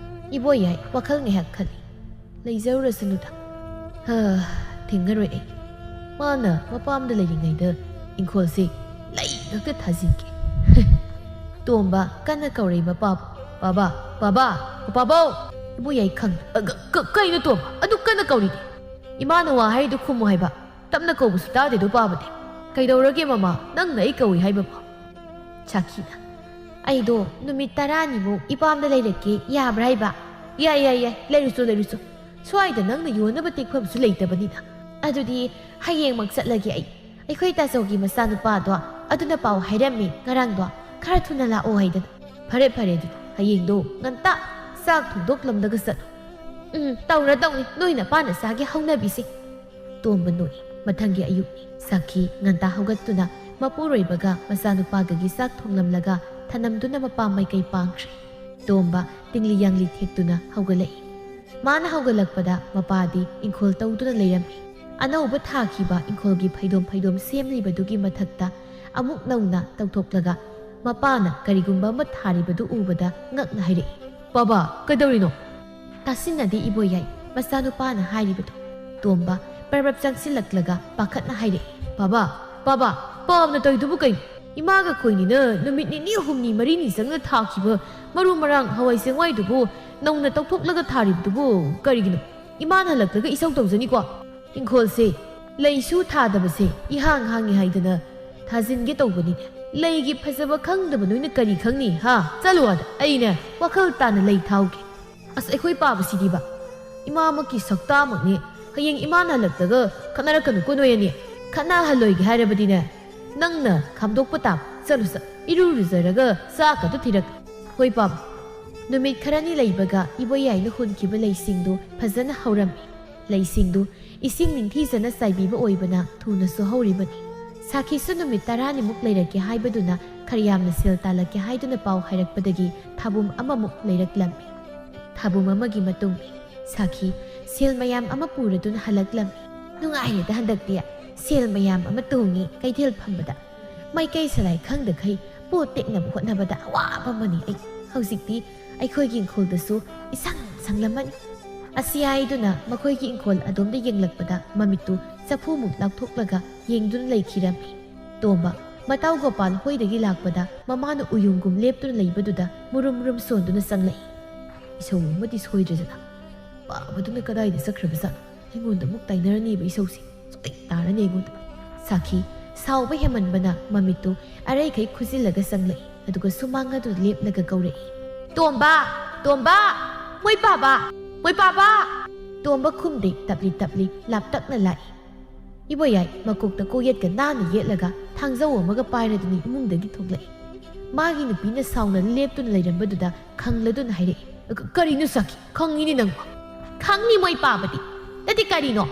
ꯏꯕꯣ ꯌꯥꯏ ꯋꯥꯈꯜ ꯉꯥꯏꯍꯥꯛ ꯈꯜꯂꯤ꯫ "ꯂꯩꯖꯔꯨꯔꯁꯅꯨꯗ꯫ ꯍꯥ, ꯊꯤꯡꯉꯔꯣꯏ ꯑꯩ꯫ ꯃꯥꯅ ꯃꯄꯥꯝꯗ ꯂꯩꯔꯤꯉꯩꯗ ꯏꯪꯈꯣꯜꯁꯦ ꯂꯩ ꯉꯥꯛꯇ ꯊꯥꯖꯤꯟꯒꯦ꯫" ꯇꯣꯝꯕ ꯀꯟꯅ ꯀꯧꯔꯛꯏ ꯃꯄꯥꯕꯨ꯫ "ꯄꯥꯕ, ꯄꯥꯕ, ꯄꯥꯕꯥꯎ!" ꯏꯕꯣ ꯌꯥꯏ ꯈꯪ, "ꯑ, ꯀ-, ꯀ-, ꯀꯩꯅꯣ ꯇꯣꯝꯕ? ꯑꯗꯨꯛ ꯀꯟꯅ ꯀꯧꯔꯤꯗꯤ? ꯏꯃꯥꯅ ꯋꯥ ꯍꯥꯏꯔꯤꯗꯨ ꯈꯨꯝꯃꯨ ꯍꯥꯏꯕ꯫ ꯇꯞꯅ ꯀꯧꯕꯁꯨ ꯇꯥꯗꯦꯗꯣ ꯄꯥꯕꯗꯤ꯫ ꯀꯩꯗꯧꯔꯒꯦ ꯃꯃꯥ? ꯅꯪꯅ ꯑꯩ ꯀꯧꯏ ꯍꯥꯏꯕꯕꯨ?" ꯁꯥꯈꯤꯅ, "ꯑꯩꯗꯣ ꯅꯨꯃꯤꯠ ꯇꯔꯥꯅꯤꯃꯨꯛ ꯏꯄꯥꯝꯗ ꯂꯩꯔꯛꯀꯦ, ꯌꯥꯕ꯭ꯔꯥ ꯍꯥꯏꯕ?" "ꯌꯥꯏ, ꯌꯥꯏ, ꯌꯥꯏ, ꯂꯩꯔꯨꯆꯣ, ꯂꯩꯔꯨꯆꯣ꯫ ꯁ꯭ꯋꯥꯏꯗ ꯅꯪꯅ ꯌꯣꯟꯅꯕ ꯇꯦꯛꯐꯝꯁꯨ ꯂꯩꯇꯕꯅꯤꯅ꯫ ꯑꯗꯨꯗꯤ ꯍꯌꯦꯡꯃꯛ ꯆꯠꯂꯒꯦ ꯑꯩ꯫ ꯑꯩꯈꯣꯏ ꯇꯥꯆꯧꯒꯤ ꯃꯆꯥꯅꯨꯄꯥꯗꯣ ꯑꯗꯨꯅ ꯄꯥꯎ ꯍꯥꯏꯔꯝꯃꯤ ꯉꯔꯥꯡꯗꯣ, ꯈꯔ ꯊꯨꯅ ꯂꯥꯛꯑꯣ ꯍꯥꯏꯗꯅ꯫ ꯐꯔꯦ, ꯐꯔꯦ, ꯑꯗꯨꯗꯤ ꯍꯌꯦꯡꯗꯣ ꯉꯟꯇꯥ ꯆꯥꯛ ꯊꯣꯡꯗꯣꯛꯂꯝꯂꯒ ꯆꯠꯂꯣ꯫" "ꯎꯝ, ꯇꯧꯔ ꯇꯧꯅꯤ, ꯅꯣꯏ ꯅꯄꯥ ꯅꯆꯥꯒꯤ ꯍꯧꯅꯕꯤꯁꯦ꯫" ꯇꯣꯝꯕ ꯅꯣꯛꯏ꯫ ꯃꯊꯪꯒꯤ ꯑꯌꯨꯛꯅꯤ꯫ ꯁꯥꯈꯤ ꯉꯟꯇꯥ ꯍꯧꯒꯠꯇꯨꯅ ꯃꯄꯨꯔꯣꯏꯕꯒ ꯃꯆꯥꯅꯨꯄꯥꯒꯒꯤ ꯆꯥꯛ ꯊꯣꯡꯂꯝꯂꯒ ꯊꯅꯝꯗꯨꯅ ꯃꯄꯥꯝ ꯃꯥꯏꯀꯩ ꯄꯥꯡꯈ꯭ꯔꯦ꯫ ꯇꯣꯝꯕ ꯇꯤꯡꯂꯤ ꯌꯥꯡꯂꯤ ꯊꯦꯛꯇꯨꯅ ꯍꯧꯒꯠꯂꯛꯏ꯫ ꯃꯥꯅ ꯍꯧꯒꯠꯂꯛꯄꯗ ꯃꯄꯥꯗꯤ ꯏꯪꯈꯣꯜ ꯇꯧꯗꯨꯅ ꯂꯩꯔꯝꯃꯤ꯫ ꯑꯅꯧꯕ ꯊꯥꯈꯤꯕ ꯏꯪꯈꯣꯜꯒꯤ ꯐꯩꯗꯣꯝ ꯐꯩꯗꯣꯝ ꯁꯦꯝꯂꯤꯕꯗꯨꯒꯤ ꯃꯊꯛꯇ ꯑꯃꯨꯛ ꯅꯧꯅ ꯇꯧꯊꯣꯛꯂꯒ ꯃꯄꯥꯅ ꯀꯔꯤꯒꯨꯝꯕ ꯑꯃ ꯊꯥꯔꯤꯕꯗꯨ ꯎꯕꯗ ꯉꯛꯅ ꯍꯥꯏꯔꯛꯏ, "ꯄꯥꯕꯥ, ꯀꯩꯗꯧꯔꯤꯅꯣ?" ꯇꯥꯁꯤꯟꯅꯗꯦ ꯏꯕꯣꯌꯥꯏ, ꯃꯆꯥꯅꯨꯄꯥꯅ ꯍꯥꯏꯔꯤꯕꯗꯨ꯫ ꯇꯣꯝꯕ ꯄꯔꯞ ꯄꯔꯞ ꯆꯪꯁꯤꯜꯂꯛꯂꯒ ꯄꯥꯈꯠꯅ ꯍꯥꯏꯔꯛꯏ, "ꯄꯥꯕꯥ, ꯄꯥꯕꯥ, ꯄꯥꯕꯅ ꯇꯧꯔꯤꯗꯨꯕꯨ ꯀꯩꯅꯣ?" ꯏꯃꯥꯒ ꯈꯣꯏꯅꯤꯅ ꯅꯨꯃꯤꯠ ꯅꯤꯅꯤ ꯍꯨꯝꯅꯤ ꯃꯔꯤꯅꯤ ꯆꯪꯅ ꯊꯥꯈꯤꯕ ꯃꯔꯨ ꯃꯔꯥꯡ ꯍꯋꯥꯏ ꯆꯦꯡꯋꯥꯏꯗꯨꯕꯨ ꯅꯧꯅ ꯇꯧꯊꯣꯛꯂꯒ ꯊꯥꯔꯤꯕꯗꯨꯕꯨ ꯀꯔꯤꯒꯤꯅꯣ? ꯏꯃꯥꯅ ꯍꯜꯂꯛꯂꯒ ꯏꯁꯧ ꯇꯧꯖꯅꯤꯀꯣ꯫ ꯏꯪꯈꯣꯜꯁꯦ ꯂꯩꯁꯨ ꯊꯥꯗꯕꯁꯦ ꯏꯍꯥꯡ ꯍꯥꯡꯉꯤ ꯍꯥꯏꯗꯅ ꯊꯥꯖꯤꯟꯒꯦ ꯇꯧꯕꯅꯤꯅꯦ꯫ ꯂꯩꯒꯤ ꯐꯖꯕ ꯈꯪꯗꯕ ꯅꯣꯏꯅ ꯀꯔꯤ ꯈꯪꯅꯤ ꯍꯥ? ꯆꯠꯂꯣ ꯑꯥꯗ꯫ ꯑꯩꯅꯦ ꯋꯥꯈꯜ ꯇꯥꯅ ꯂꯩ ꯊꯥꯍꯧꯒꯦ꯫ ꯑꯁ, ꯑꯩꯈꯣꯏ ꯄꯥꯕꯁꯤꯗꯤꯕ꯫ ꯏꯃꯥꯃꯛꯀꯤ ꯁꯛꯇꯥꯃꯛꯅꯦ꯫ ꯍꯌꯦꯡ ꯏꯃꯥꯅ ꯍꯜꯂꯛꯇꯒ ꯈꯠꯅꯔꯛꯀꯅꯨꯀꯣ ꯅꯣꯏ ꯑꯅꯤ꯫ ꯈꯠꯅꯍꯜꯂꯣꯏꯒꯦ ꯍꯥꯏꯔꯕꯗꯤꯅꯦ, ꯅꯪꯅ ꯈꯥꯝꯗꯣꯛꯄ ꯇꯥꯕ꯫ ꯆꯠꯂꯨ ꯆꯠ꯫ ꯏꯔꯨ ꯂꯨꯖꯔꯒ ꯆꯥꯛꯀꯗꯨ ꯊꯤꯔꯛ꯫ ꯍꯣꯏ ꯄꯥꯕ꯫ ꯅꯨꯃꯤꯠ ꯈꯔꯅꯤ ꯂꯩꯕꯒ ꯏꯕꯣꯌꯥꯏꯅ ꯍꯨꯟꯈꯤꯕ ꯂꯩꯁꯤꯡꯗꯨ ꯐꯖꯅ ꯍꯧꯔꯝꯃꯤ꯫ ꯂꯩꯁꯤꯡꯗꯨ ꯏꯁꯤꯡ ꯅꯤꯡꯊꯤꯖꯅ ꯆꯥꯏꯕꯤꯕ ꯑꯣꯏꯕꯅ ꯊꯨꯅꯁꯨ ꯍꯧꯔꯤꯕꯅꯤ꯫ ꯁꯥꯈꯤꯁꯨ ꯅꯨꯃꯤꯠ ꯇꯔꯥꯅꯤꯃꯨꯛ ꯂꯩꯔꯛꯀꯦ ꯍꯥꯏꯕꯗꯨꯅ ꯈꯔ ꯌꯥꯝꯅ ꯁꯦꯜ ꯇꯥꯜꯂꯛꯀꯦ ꯍꯥꯏꯗꯨꯅ ꯄꯥꯎ ꯍꯥꯏꯔꯛꯄꯗꯒꯤ ꯊꯥꯕꯨꯝ ꯑꯃꯃꯨꯛ ꯂꯩꯔꯛꯂꯝꯃꯤ꯫ ꯊꯥꯕꯨꯝ ꯑꯃꯒꯤ ꯃꯇꯨꯡ ꯁꯥꯈꯤ ꯁꯦꯜ ꯃꯌꯥꯝ ꯑꯃ ꯄꯨꯔꯗꯨꯅ ꯍꯜꯂꯛꯂꯝꯃꯤ꯫ ꯅꯨꯡꯉꯥꯏꯔꯦꯗ ꯍꯟꯗꯛꯇꯤ, ꯁꯦꯜ ꯃꯌꯥꯝ ꯑꯃ ꯇꯣꯡꯉꯤ ꯀꯩꯊꯦꯜ ꯐꯝꯕꯗ꯫ ꯃꯩꯀꯩ ꯁꯂꯥꯏ ꯈꯪꯗꯈꯩ ꯄꯣꯠ ꯇꯦꯛꯅꯕ ꯍꯣꯠꯅꯕꯗ ꯑꯋꯥꯕ ꯑꯃꯅꯤ ꯑꯩ꯫ ꯍꯧꯖꯤꯛꯇꯤ ꯑꯩꯈꯣꯏꯒꯤ ꯏꯪꯈꯣꯜꯗꯁꯨ ꯏꯁꯪ ꯁꯪꯂꯝꯃꯅꯤ꯫ ꯑꯁꯤ ꯍꯥꯏꯗꯨꯅ ꯃꯈꯣꯏꯒꯤ ꯏꯪꯈꯣꯜ ꯑꯗꯣꯝꯗ ꯌꯦꯡꯂꯛꯄꯗ ꯃꯃꯤꯠꯇꯨ ꯆꯐꯨꯃꯨꯛ ꯂꯥꯎꯊꯣꯛꯂꯒ ꯌꯦꯡꯗꯨꯅ ꯂꯩꯈꯤꯔꯝꯃꯤ꯫ ꯇꯣꯝꯕ, ꯃꯇꯥꯎ ꯒꯣꯄꯥꯜ ꯍꯣꯏꯗꯒꯤ ꯂꯥꯛꯄꯗ ꯃꯃꯥꯅ ꯎꯌꯨꯡꯒꯨꯝ ꯂꯦꯞꯇꯨꯅ ꯂꯩꯕꯗꯨꯗ ꯃꯨꯔꯨꯝ ꯃꯨꯔꯨꯝ ꯁꯣꯟꯗꯨꯅ ꯆꯪꯂꯛꯏ꯫ ꯏꯁꯧ ꯑꯃꯗꯤ ꯁꯣꯏꯗ꯭ꯔꯖꯅ꯫ ꯄꯥꯕꯗꯨꯅ ꯀꯗꯥꯏꯗ ꯆꯠꯈ꯭ꯔꯕꯖꯥꯠꯅꯣ? ꯑꯩꯉꯣꯟꯗ ꯑꯃꯨꯛ ꯇꯥꯏꯅꯔꯅꯤꯕ ꯏꯁꯧꯁꯦ꯫ ꯁꯨꯛꯇꯩ ꯇꯥꯔꯅꯤ ꯑꯩꯉꯣꯟꯗ꯫ ꯁꯥꯈꯤ, ꯁꯥꯎꯕ ꯍꯦꯟꯃꯟꯕꯅ ꯃꯃꯤꯠꯇꯨ ꯑꯔꯩꯈꯩ ꯈꯨꯖꯤꯜꯂꯒ ꯆꯪꯂꯛꯏ꯫ ꯑꯗꯨꯒ ꯁꯨꯃꯥꯡ ꯑꯗꯨ ꯂꯦꯞꯂꯒ ꯀꯧꯔꯛꯏ, "ꯇꯣꯝꯕ! ꯇꯣꯝꯕ! ꯃꯣꯏ ꯄꯥꯕ! ꯃꯣꯏ ꯄꯥꯕ!" ꯇꯣꯝꯕ ꯈꯨꯝꯗꯦ, ꯇꯞꯂꯤ ꯇꯞꯂꯤ ꯂꯥꯞꯇꯛꯅ ꯂꯥꯛꯏ꯫ ꯏꯕꯣꯌꯥꯏ ꯃꯀꯣꯛꯇ ꯀꯣꯛꯌꯦꯠꯀ ꯅꯥꯟꯅ ꯌꯦꯠꯂꯒ ꯊꯥꯡꯖꯧ ꯑꯃꯒ ꯄꯥꯏꯔꯗꯨꯅ ꯏꯃꯨꯡꯗꯒꯤ ꯊꯣꯛꯂꯛꯏ꯫ ꯃꯥꯒꯤ ꯅꯨꯄꯤꯅ ꯁꯥꯎꯅ ꯂꯦꯞꯇꯨꯅ ꯂꯩꯔꯝꯕꯗꯨꯗ ꯈꯪꯂꯗꯨꯅ ꯍꯥꯏꯔꯛꯏ, "ꯀ-, ꯀꯔꯤꯅꯣ ꯁꯥꯈꯤ? ꯈꯪꯉꯤꯅꯦ ꯅꯪꯕꯣ?" "ꯈꯪꯅꯤ ꯃꯣꯏ ꯄꯥꯕꯗꯤ꯫ ꯅꯠꯇꯦ ꯀꯔꯤꯅꯣ?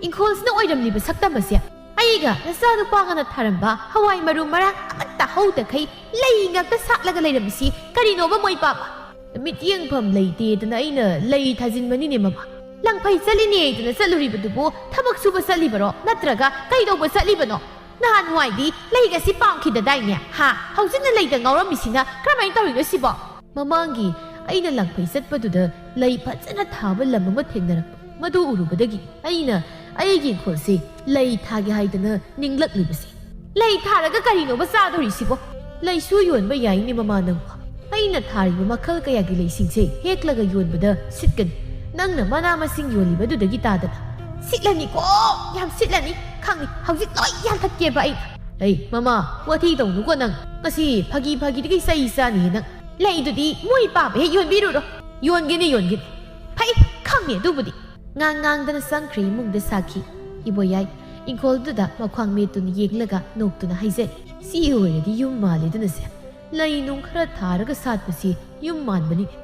ꯏꯪꯈꯣꯜꯁꯤꯅ ꯑꯣꯏꯔꯝꯂꯤꯕ ꯁꯛꯇꯝ ꯑꯁꯦ? ꯑꯩꯒ ꯅꯆꯥꯅꯨꯄꯥꯒꯅ ꯊꯥꯔꯝꯕ ꯍꯋꯥꯏ ꯃꯔꯨ ꯃꯔꯥꯡ ꯑꯃꯠꯇ ꯍꯧꯗꯈꯩ ꯂꯩ ꯉꯥꯛꯇ ꯁꯥꯠꯂꯒ ꯂꯩꯔꯝꯃꯤꯁꯤ ꯀꯔꯤꯅꯣꯕ ꯃꯣꯏ ꯄꯥꯕ?" "ꯃꯤꯠ ꯌꯦꯡꯐꯝ ꯂꯩꯇꯦꯗꯅ ꯑꯩꯅ ꯂꯩ ꯊꯥꯖꯤꯟꯕꯅꯤꯅꯦ ꯃꯃꯥ꯫ ꯂꯪꯐꯩ ꯆꯠꯂꯤꯅꯦꯗꯅ ꯆꯠꯂꯨꯔꯤꯕꯗꯨꯕꯨ ꯊꯕꯛ ꯁꯨꯕ ꯆꯠꯂꯤꯕꯔꯣ? ꯅꯠꯇ꯭ꯔꯒ ꯀꯩꯗꯧꯕ ꯆꯠꯂꯤꯕꯅꯣ? ꯅꯍꯥꯟꯋꯥꯏꯗꯤ ꯂꯩꯒꯁꯤ ꯄꯥꯝꯈꯤꯗꯗꯥꯏꯅꯦ? ꯍꯥ? ꯍꯧꯖꯤꯛꯅ ꯂꯩꯗ ꯉꯥꯎꯔꯝꯃꯤꯁꯤꯅ ꯀꯔꯝꯍꯥꯏꯅ ꯇꯧꯔꯤꯅꯣ ꯁꯤꯕꯣ?" ꯃꯃꯥꯡꯒꯤ ꯑꯩꯅ ꯂꯪꯐꯩ ꯆꯠꯄꯗꯨꯗ ꯂꯩ ꯐꯖꯅ ꯊꯥꯕ ꯂꯝ ꯑꯃ ꯊꯦꯡꯅꯔꯛꯄ꯫ ꯃꯗꯨ ꯎꯔꯨꯕꯗꯒꯤ ꯑꯩꯅ ꯑꯩꯒꯤ ꯏꯪꯈꯣꯜꯁꯦ ꯂꯩ ꯊꯥꯒꯦ ꯍꯥꯏꯗꯅ ꯅꯤꯡꯂꯛꯂꯤꯕꯁꯦ꯫ ꯂꯩ ꯊꯥꯔꯒ ꯀꯔꯤꯅꯣꯕ ꯆꯥꯗꯣꯔꯤꯁꯤꯕꯣ? ꯂꯩꯁꯨ ꯌꯣꯟꯕ ꯌꯥꯏꯅꯦ ꯃꯃꯥ ꯅꯪꯕꯣ꯫ ꯑꯩꯅ ꯊꯥꯔꯤꯕ ꯃꯈꯜ ꯀꯌꯥꯒꯤ ꯂꯩꯁꯤꯡꯁꯦ ꯍꯦꯛꯂꯒ ꯌꯣꯟꯕꯗ ꯁꯤꯠꯀꯅꯤ꯫ ꯅꯪꯅ ꯃꯅꯥ ꯃꯁꯤꯡ ꯌꯣꯜꯂꯤꯕꯗꯨꯗꯒꯤ ꯇꯥꯗꯅ꯫ ꯁꯤꯠꯂꯅꯤꯀꯣ, ꯌꯥꯝ ꯁꯤꯠꯂꯅꯤ꯫ ꯈꯪꯉꯤ, ꯍꯧꯖꯤꯛ ꯂꯣꯏ ꯌꯥꯟꯊꯠꯀꯦꯕ ꯑꯩ꯫ ꯑꯩ, ꯃꯃꯥ, ꯋꯥꯊꯤ ꯇꯧꯅꯨꯀꯣ ꯅꯪ꯫ ꯉꯁꯤ ꯐꯥꯒꯤ ꯐꯥꯒꯤꯗꯒꯤ ꯆꯩ ꯆꯥꯅꯤ ꯅꯪ꯫ ꯂꯩꯗꯨꯗꯤ ꯃꯣꯏ ꯄꯥꯝꯕ ꯍꯦꯛ ꯌꯣꯟꯕꯤꯔꯨꯔꯣ꯫ ꯌꯣꯟꯒꯦꯅꯦ, ꯌꯣꯟꯒꯦꯅꯦ꯫ ꯐꯩ, ꯈꯪꯉꯦ ꯑꯗꯨꯕꯨꯗꯤ꯫ ꯉꯥꯡ ꯉꯥꯡꯗꯅ ꯆꯪꯈ꯭ꯔꯦ ꯏꯃꯨꯡꯗ ꯁꯥꯈꯤ꯫ ꯏꯕꯣꯌꯥꯏ ꯏꯪꯈꯣꯜꯗꯨꯗ ꯃꯈ꯭ꯋꯥꯡ ꯃꯦꯠꯇꯨꯅ ꯌꯦꯡꯂꯒ ꯅꯣꯛꯇꯨꯅ ꯍꯥꯏꯖꯔꯤ꯫ "ꯁꯤ ꯑꯣꯏꯔꯗꯤ ꯌꯨꯝ ꯃꯥꯜꯂꯦꯗꯅꯁꯦ꯫ ꯂꯩ ꯅꯨꯡ ꯈꯔ ꯊꯥꯔꯒ ꯁꯥꯠꯄꯁꯤ ꯌꯨꯝ ꯃꯥꯟꯕꯅꯤꯅꯦ꯫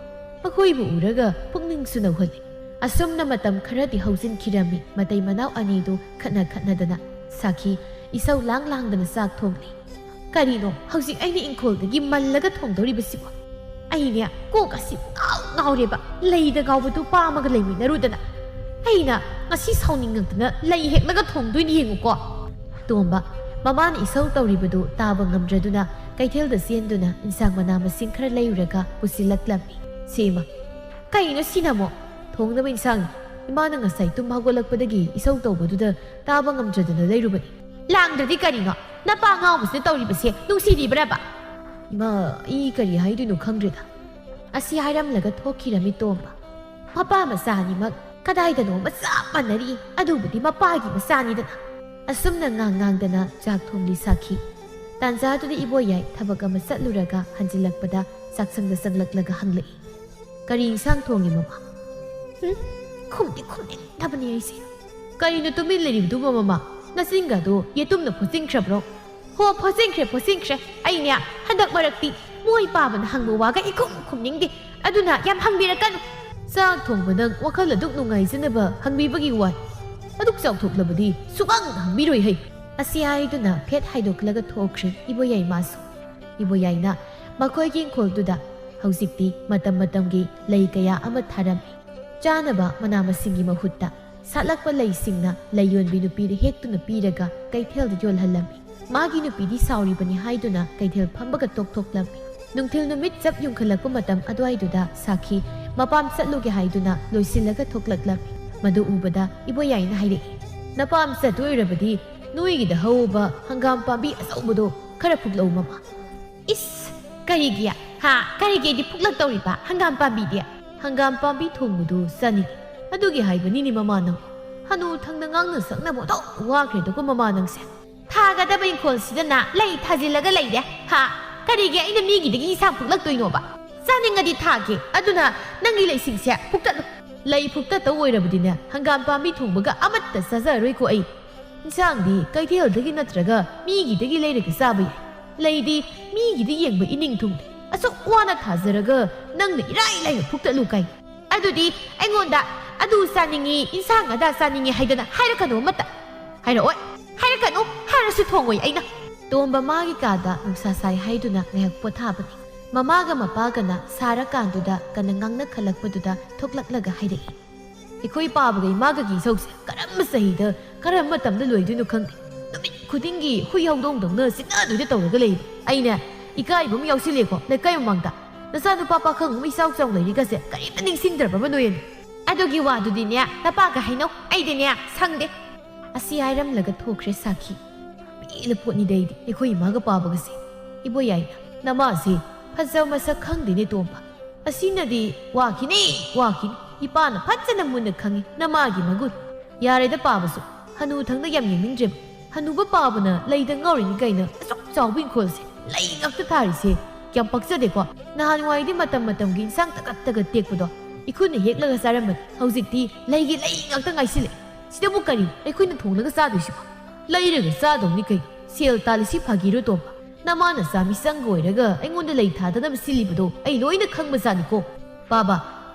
ꯃꯈꯣꯏꯕꯨ ꯎꯔꯒ ꯄꯨꯛꯅꯤꯡꯁꯨ ꯅꯧꯍꯜꯂꯤ꯫" ꯑꯁꯨꯝꯅ ꯃꯇꯝ ꯈꯔꯗꯤ ꯍꯧꯖꯤꯟꯈꯤꯔꯝꯃꯤ꯫ ꯃꯇꯩ ꯃꯅꯥꯎ ꯑꯅꯤꯗꯨ ꯈꯠꯅ ꯈꯠꯅꯗꯅ ꯁꯥꯈꯤ ꯏꯁꯧ ꯂꯥꯡ ꯂꯥꯡꯗꯅ ꯆꯥꯛ ꯊꯣꯡꯂꯤ꯫ "ꯀꯔꯤꯅꯣ ꯍꯧꯖꯤꯛ ꯑꯩꯅ ꯏꯪꯈꯣꯜꯗꯒꯤ ꯃꯜꯂꯒ ꯊꯣꯡꯗꯧꯔꯤꯕꯁꯤꯕꯣ? ꯑꯩꯅꯦ ꯀꯣꯛ ꯑꯁꯤ ꯉꯥꯎ ꯉꯥꯎꯔꯦꯕ꯫ ꯂꯩꯗ ꯉꯥꯎꯕꯗꯨ ꯄꯥꯝꯃꯒ ꯂꯩꯃꯤꯟꯅꯔꯨꯗꯅ꯫ ꯑꯩꯅ ꯉꯁꯤ ꯁꯥꯎꯅꯤꯡꯉꯛꯇꯅ ꯂꯩ ꯍꯦꯛꯂꯒ ꯊꯣꯡꯗꯣꯏꯅꯤ ꯌꯦꯡꯉꯨꯀꯣ꯫" ꯇꯣꯝꯕ ꯃꯃꯥꯅ ꯏꯁꯧ ꯇꯧꯔꯤꯕꯗꯨ ꯇꯥꯕ ꯉꯝꯗ꯭ꯔꯗꯨꯅ ꯀꯩꯊꯦꯜꯗ ꯆꯦꯟꯗꯨꯅ ꯏꯟꯁꯥꯡ ꯃꯅꯥ ꯃꯁꯤꯡ ꯈꯔ ꯂꯩꯔꯨꯔꯒ ꯄꯨꯁꯤꯜꯂꯛꯂꯝꯃꯤ꯫ "ꯁꯦꯝꯃ, ꯀꯩꯅꯣ ꯁꯤꯅ ꯑꯃꯨꯛ? ꯊꯣꯡꯅꯕ ꯏꯟꯁꯥꯡꯅꯤ꯫ ꯏꯃꯥꯅ ꯉꯁꯥꯏ ꯇꯨꯝ ꯍꯧꯒꯠꯂꯛꯄꯗꯒꯤ ꯏꯁꯧ ꯇꯧꯕꯗꯨꯗ ꯇꯥꯕ ꯉꯝꯗ꯭ꯔꯗꯅ ꯂꯩꯔꯨꯕꯅꯤ꯫" "ꯂꯥꯡꯗ꯭ꯔꯗꯤ ꯀꯔꯤꯅꯣ? ꯅꯄꯥ ꯉꯥꯎꯕꯁꯤꯅ ꯇꯧꯔꯤꯕꯁꯦ ꯅꯨꯡꯁꯤꯔꯤꯕ꯭ꯔꯕ?" "ꯏꯃꯥ, ꯑꯩ ꯀꯔꯤ ꯍꯥꯏꯗꯣꯏꯅꯣ ꯈꯪꯗ꯭ꯔꯦꯗ꯫" ꯑꯁꯤ ꯍꯥꯏꯔꯝꯂꯒ ꯊꯣꯛꯈꯤꯔꯝꯃꯤ ꯇꯣꯝꯕ꯫ ꯃꯄꯥ ꯃꯆꯥ ꯑꯅꯤꯃꯛ ꯀꯗꯥꯏꯗꯅꯣꯃ ꯆꯞ ꯃꯥꯟꯅꯔꯤ꯫ ꯑꯗꯨꯕꯨꯗꯤ ꯃꯄꯥꯒꯤ ꯃꯆꯥꯅꯤꯗꯅ꯫ ꯑꯁꯨꯝꯅ ꯉꯥꯡ ꯉꯥꯡꯗꯅ ꯆꯥꯛ ꯊꯣꯡꯂꯤ ꯁꯥꯈꯤ꯫ ꯇꯥꯟꯖꯥꯗꯨꯗ ꯏꯕꯣꯌꯥꯏ ꯊꯕꯛ ꯑꯃ ꯆꯠꯂꯨꯔꯒ ꯍꯟꯖꯤꯜꯂꯛꯄꯗ ꯆꯥꯛꯁꯪꯗ ꯆꯪꯂꯛꯂꯒ ꯍꯪꯂꯛꯏ, "ꯀꯔꯤ ꯏꯟꯁꯥꯡ ꯊꯣꯡꯉꯤ ꯃꯃꯥ?" "ꯍꯨꯝ, ꯈꯨꯝꯗꯤ ꯈꯨꯝꯅꯤꯡꯗꯕꯅꯤ ꯑꯩꯁꯦ꯫" "ꯀꯔꯤꯅꯣ ꯇꯨꯃꯤꯟ ꯂꯩꯔꯤꯕꯗꯨꯕꯣ ꯃꯃꯥ? ꯅꯆꯤꯟꯒꯗꯣ ꯌꯦꯇꯨꯝꯅ ꯐꯣꯠꯆꯤꯟꯈ꯭ꯔꯕ꯭ꯔꯣ?" "ꯍꯣ, ꯐꯣꯠꯆꯤꯟꯈ꯭ꯔꯦ, ꯐꯣꯠꯆꯤꯟꯈ꯭ꯔꯦ꯫ ꯑꯩꯅꯦ ꯍꯟꯗꯛ ꯃꯔꯛꯇꯤ ꯃꯣꯏ ꯄꯥꯕꯅ ꯍꯪꯕ ꯋꯥꯒ ꯏꯈꯨꯝ ꯈꯨꯝꯅꯤꯡꯗꯦ꯫ ꯑꯗꯨꯅ ꯌꯥꯝ ꯍꯪꯕꯤꯔꯛꯀꯅꯨ꯫" "ꯆꯥꯛ ꯊꯣꯡꯕ ꯅꯪ ꯋꯥꯈꯜ ꯑꯗꯨꯛ ꯅꯨꯡꯉꯥꯏꯖꯅꯕ ꯍꯪꯕꯤꯕꯒꯤ ꯋꯥꯏ꯫ ꯑꯗꯨꯛ ꯆꯥꯎꯊꯣꯛꯂꯕꯗꯤ ꯁꯨꯛꯍꯪ ꯍꯪꯕꯤꯔꯣꯏ ꯍꯩ꯫" ꯑꯁꯤ ꯍꯥꯏꯗꯨꯅ ꯐꯦꯠ ꯍꯥꯏꯗꯣꯛꯂꯒ ꯊꯣꯛꯈ꯭ꯔꯦ ꯏꯕꯣꯌꯥꯏ ꯃꯥꯁꯨ꯫ ꯏꯕꯣꯌꯥꯏꯅ ꯃꯈꯣꯏꯒꯤ ꯏꯪꯈꯣꯜꯗꯨꯗ ꯍꯧꯖꯤꯛꯇꯤ ꯃꯇꯝ ꯃꯇꯝꯒꯤ ꯂꯩ ꯀꯌꯥ ꯑꯃ ꯊꯥꯔꯝꯃꯤ꯫ ꯆꯥꯅꯕ ꯃꯅꯥ ꯃꯁꯤꯡꯒꯤ ꯃꯍꯨꯠꯇ ꯁꯥꯠꯂꯛꯄ ꯂꯩꯁꯤꯡꯅ ꯂꯩ ꯌꯣꯟꯕꯤ ꯅꯨꯄꯤꯗ ꯍꯦꯛꯇꯨꯅ ꯄꯤꯔꯒ ꯀꯩꯊꯦꯜꯗ ꯌꯣꯜꯍꯜꯂꯝꯃꯤ꯫ ꯃꯥꯒꯤ ꯅꯨꯄꯤꯗꯤ ꯁꯥꯎꯔꯤꯕꯅꯤ ꯍꯥꯏꯗꯨꯅ ꯀꯩꯊꯦꯜ ꯐꯝꯕꯒ ꯇꯣꯛꯊꯣꯛꯂꯝꯃꯤ꯫ ꯅꯨꯡꯊꯤꯜ ꯅꯨꯃꯤꯠ ꯆꯞ ꯌꯨꯡꯈꯠꯂꯛꯄ ꯃꯇꯝ ꯑꯗꯨꯋꯥꯏꯗꯨꯗ ꯁꯥꯈꯤ ꯃꯄꯥꯝ ꯆꯠꯂꯨꯒꯦ ꯍꯥꯏꯗꯨꯅ ꯂꯣꯏꯁꯤꯜꯂꯒ ꯊꯣꯛꯂꯛꯂꯝꯃꯤ꯫ ꯃꯗꯨ ꯎꯕꯗ ꯏꯕꯣꯌꯥꯏꯅ ꯍꯥꯏꯔꯛꯏ, "ꯅꯄꯥꯝ ꯆꯠꯇꯣꯏ ꯑꯣꯏꯔꯕꯗꯤ "ꯅꯣꯏꯒꯤꯗ ꯍꯧꯕ ꯍꯪꯒꯥꯝ ꯄꯥꯝꯕꯤ ꯑꯆꯧꯕꯗꯣ ꯈꯔ ꯐꯨꯛꯂꯛꯎ, ꯃꯃꯥ꯫" "ꯏꯁ, ꯀꯔꯤꯒꯤ? ꯍꯥ? ꯀꯔꯤꯒꯤ ꯑꯩꯗꯤ ꯐꯨꯛꯂꯛꯇꯧꯔꯤꯕ ꯍꯪꯒꯥꯝ ꯄꯥꯝꯕꯤꯗꯤ?" "ꯍꯪꯒꯥꯝ ꯄꯥꯝꯕꯤ ꯊꯣꯡꯕꯗꯨ ꯆꯥꯅꯤꯡꯉꯤ꯫ ꯑꯗꯨꯒꯤ ꯍꯥꯏꯕꯅꯤꯅꯦ, ꯃꯃꯥ, ꯅꯪ꯫ ꯍꯅꯨ ꯊꯪꯅ ꯉꯥꯡꯅ ꯁꯛꯅꯕ ꯑꯣꯟꯊꯣꯛ ꯋꯥꯈ꯭ꯔꯦꯗꯀꯣ, ꯃꯃꯥ, ꯅꯪꯁꯦ꯫ ꯊꯥꯒꯗꯕ ꯏꯪꯈꯣꯜꯁꯤꯗꯅ ꯂꯩ ꯊꯥꯖꯤꯜꯂꯒ ꯂꯩꯔꯦ, ꯍꯥ? ꯀꯔꯤꯒꯤ ꯑꯩꯅ ꯃꯤꯒꯤꯗꯒꯤ ꯏꯟꯁꯥꯡ ꯐꯨꯛꯂꯛꯇꯣꯏꯅꯣꯕ? ꯆꯥꯅꯤꯡꯉꯗꯤ ꯊꯥꯒꯦ, ꯑꯗꯨꯅ ꯅꯪꯒꯤ ꯂꯩꯁꯤꯡꯁꯦ ꯐꯨꯛꯇꯠꯂꯨ꯫" "ꯂꯩ ꯐꯨꯛꯇꯠꯇꯧ ꯑꯣꯏꯔꯕꯗꯤꯅꯦ, ꯍꯪꯒꯥꯝ ꯄꯥꯝꯕꯤ ꯊꯣꯡꯕꯒ ꯑꯃꯠꯇ ꯆꯥꯖꯔꯔꯣꯏꯀꯣ ꯑꯩ꯫ ꯏꯟꯁꯥꯡꯗꯤ ꯀꯩꯊꯦꯜꯗꯒꯤ ꯅꯠꯇ꯭ꯔꯒ ꯃꯤꯒꯤꯗꯒꯤ ꯂꯩꯔꯒ ꯆꯥꯕ ꯌꯥꯏ꯫ ꯂꯩꯗꯤ ꯃꯤꯒꯤꯗ ꯌꯦꯡꯕ ꯏꯅꯤꯡ ꯊꯨꯡꯗꯦ꯫ ꯑꯁꯨꯛ ꯋꯥꯅ ꯊꯥꯖꯔꯒ ꯅꯪꯅ ꯏꯔꯥꯏ ꯂꯥꯏꯅ ꯐꯨꯛꯇꯠꯂꯨ ꯀꯥꯏ꯫ ꯑꯗꯨꯗꯤ ꯑꯩꯉꯣꯟꯗ ꯑꯗꯨ ꯆꯥꯅꯤꯡꯉꯤ, ꯏꯟꯁꯥꯡ ꯑꯗꯥ ꯆꯥꯅꯤꯡꯉꯤ ꯍꯥꯏꯗꯅ ꯍꯥꯏꯔꯛꯀꯅꯨ ꯑꯃꯠꯇ꯫ ꯍꯥꯏꯔꯛꯑꯣꯏ, ꯍꯥꯏꯔꯛꯀꯅꯨ, ꯍꯥꯏꯔꯁꯨ ꯊꯣꯡꯉꯣꯏ ꯑꯩꯅ꯫" ꯇꯣꯝꯕ ꯃꯥꯒꯤ ꯀꯥꯗ ꯅꯨꯡꯁꯥ ꯁꯥꯏ ꯍꯥꯏꯗꯨꯅ ꯉꯥꯏꯍꯥꯛ ꯄꯣꯊꯥꯕꯅꯤ꯫ ꯃꯃꯥꯒ ꯃꯄꯥꯒꯅ ꯁꯥꯔꯀꯥꯟꯗꯨꯗ ꯀꯟꯅ ꯉꯥꯡꯅꯈꯠꯂꯛꯄꯗꯨꯗ ꯊꯣꯛꯂꯛꯂꯒ ꯍꯥꯏꯔꯛꯏ, "ꯑꯩꯈꯣꯏ ꯄꯥꯕꯒ ꯏꯃꯥꯒꯒꯤ ꯏꯁꯧꯁꯦ ꯀꯔꯝꯕ ꯆꯍꯤꯗ, ꯀꯔꯝꯕ ꯃꯇꯝꯗ ꯂꯣꯏꯗꯣꯏꯅꯣ ꯈꯪꯗꯦ꯫ ꯅꯨꯃꯤꯠ ꯈꯨꯗꯤꯡꯒꯤ ꯍꯨꯏ ꯍꯧꯗꯣꯡꯗꯧꯅ ꯆꯤꯛꯅꯗꯣꯏꯗ ꯇꯧꯔꯒ ꯂꯩꯕ꯫ ꯑꯩꯅ ꯏꯀꯥꯏꯕ ꯑꯃ ꯌꯥꯎꯁꯤꯜꯂꯦꯀꯣ, ꯂꯩꯀꯥꯏ ꯃꯃꯥꯡꯗ꯫ ꯅꯆꯥꯅꯨꯄꯥ ꯄꯥꯈꯪ ꯑꯃ ꯏꯆꯥꯎ ꯆꯥꯎ ꯂꯩꯔꯤꯒꯁꯦ ꯀꯔꯤꯝꯇ ꯅꯤꯡꯁꯤꯡꯗ꯭ꯔꯕꯕ ꯅꯣꯏ ꯑꯅꯤ?" "ꯑꯗꯨꯒꯤ ꯋꯥꯗꯨꯗꯤꯅꯦ ꯅꯄꯥꯒ ꯍꯥꯏꯅꯧ, ꯑꯩꯗꯤꯅꯦ ꯁꯪꯗꯦ꯫" ꯑꯁꯤ ꯍꯥꯏꯔꯝꯂꯒ ꯊꯣꯛꯈ꯭ꯔꯦ ꯁꯥꯈꯤ꯫ ꯄꯦꯜꯂ ꯄꯣꯠꯅꯤꯗ ꯑꯩꯗꯤ ꯑꯩꯈꯣꯏ ꯏꯃꯥꯒ ꯄꯥꯕꯒꯁꯦ꯫ "ꯏꯕꯣ ꯌꯥꯏꯅ, ꯅꯃꯥꯁꯦ ꯐꯖꯕ ꯃꯁꯛ ꯈꯪꯗꯦꯅꯦ ꯇꯣꯝꯕ꯫ ꯑꯁꯤꯅꯗꯤ ꯋꯥꯈꯤꯅꯤ, ꯋꯥꯈꯤꯅꯤ꯫ ꯏꯄꯥꯅ ꯐꯖꯅ ꯃꯨꯟꯅ ꯈꯪꯉꯤ ꯅꯃꯥꯒꯤ ꯃꯒꯨꯟ꯫ ꯌꯥꯔꯦꯗ ꯄꯥꯕꯁꯨ, ꯍꯅꯨ ꯊꯪꯗ ꯌꯥꯝ ꯌꯦꯡꯅꯤꯡꯗ꯭ꯔꯦꯕ꯫ ꯍꯅꯨꯕ ꯄꯥꯕꯅ ꯂꯩꯗ ꯉꯥꯎꯔꯤꯅꯤ ꯀꯩꯅ ꯑꯁꯨꯛ ꯆꯥꯎꯕ ꯏꯪꯈꯣꯜꯁꯦ ꯂꯩ ꯉꯥꯛꯇ ꯊꯥꯔꯤꯁꯦ꯫ ꯌꯥꯝ ꯄꯛꯆꯗꯦꯀꯣ꯫ ꯅꯍꯥꯟꯋꯥꯏꯗꯤ ꯃꯇꯝ ꯃꯇꯝꯒꯤ ꯏꯟꯁꯥꯡ ꯇꯒꯠ ꯇꯒꯠ ꯇꯦꯛꯄꯗꯣ ꯏꯈꯨꯠꯅ ꯍꯦꯛꯂꯒ ꯆꯥꯔꯝꯕꯅꯤ꯫ ꯍꯧꯖꯤꯛꯇꯤ ꯂꯩꯒꯤ ꯂꯩ ꯉꯥꯛꯇ ꯉꯥꯏꯁꯤꯜꯂꯛꯑꯦ꯫ ꯁꯤꯗꯕꯨ ꯀꯔꯤ ꯑꯩꯈꯣꯏꯅ ꯊꯣꯡꯂꯒ ꯆꯥꯗꯣꯏꯁꯤꯕꯣ? ꯂꯩꯔꯒ ꯆꯥꯗꯧꯅꯤ ꯀꯩꯅꯣ꯫ ꯁꯦꯜ ꯇꯥꯜꯂꯤꯁꯤ ꯐꯥꯒꯤꯔꯣ ꯇꯣꯝꯕ? ꯅꯃꯥ ꯅꯆꯥ ꯃꯤꯆꯪꯒ ꯑꯣꯏꯔꯒ ꯑꯩꯉꯣꯟꯗ ꯂꯩ ꯊꯥꯗꯅꯕ ꯁꯤꯜꯂꯤꯕꯗꯣ ꯑꯩ ꯂꯣꯏꯅ ꯈꯪꯕꯖꯥꯠꯅꯤꯀꯣ꯫ ꯄꯥꯕ,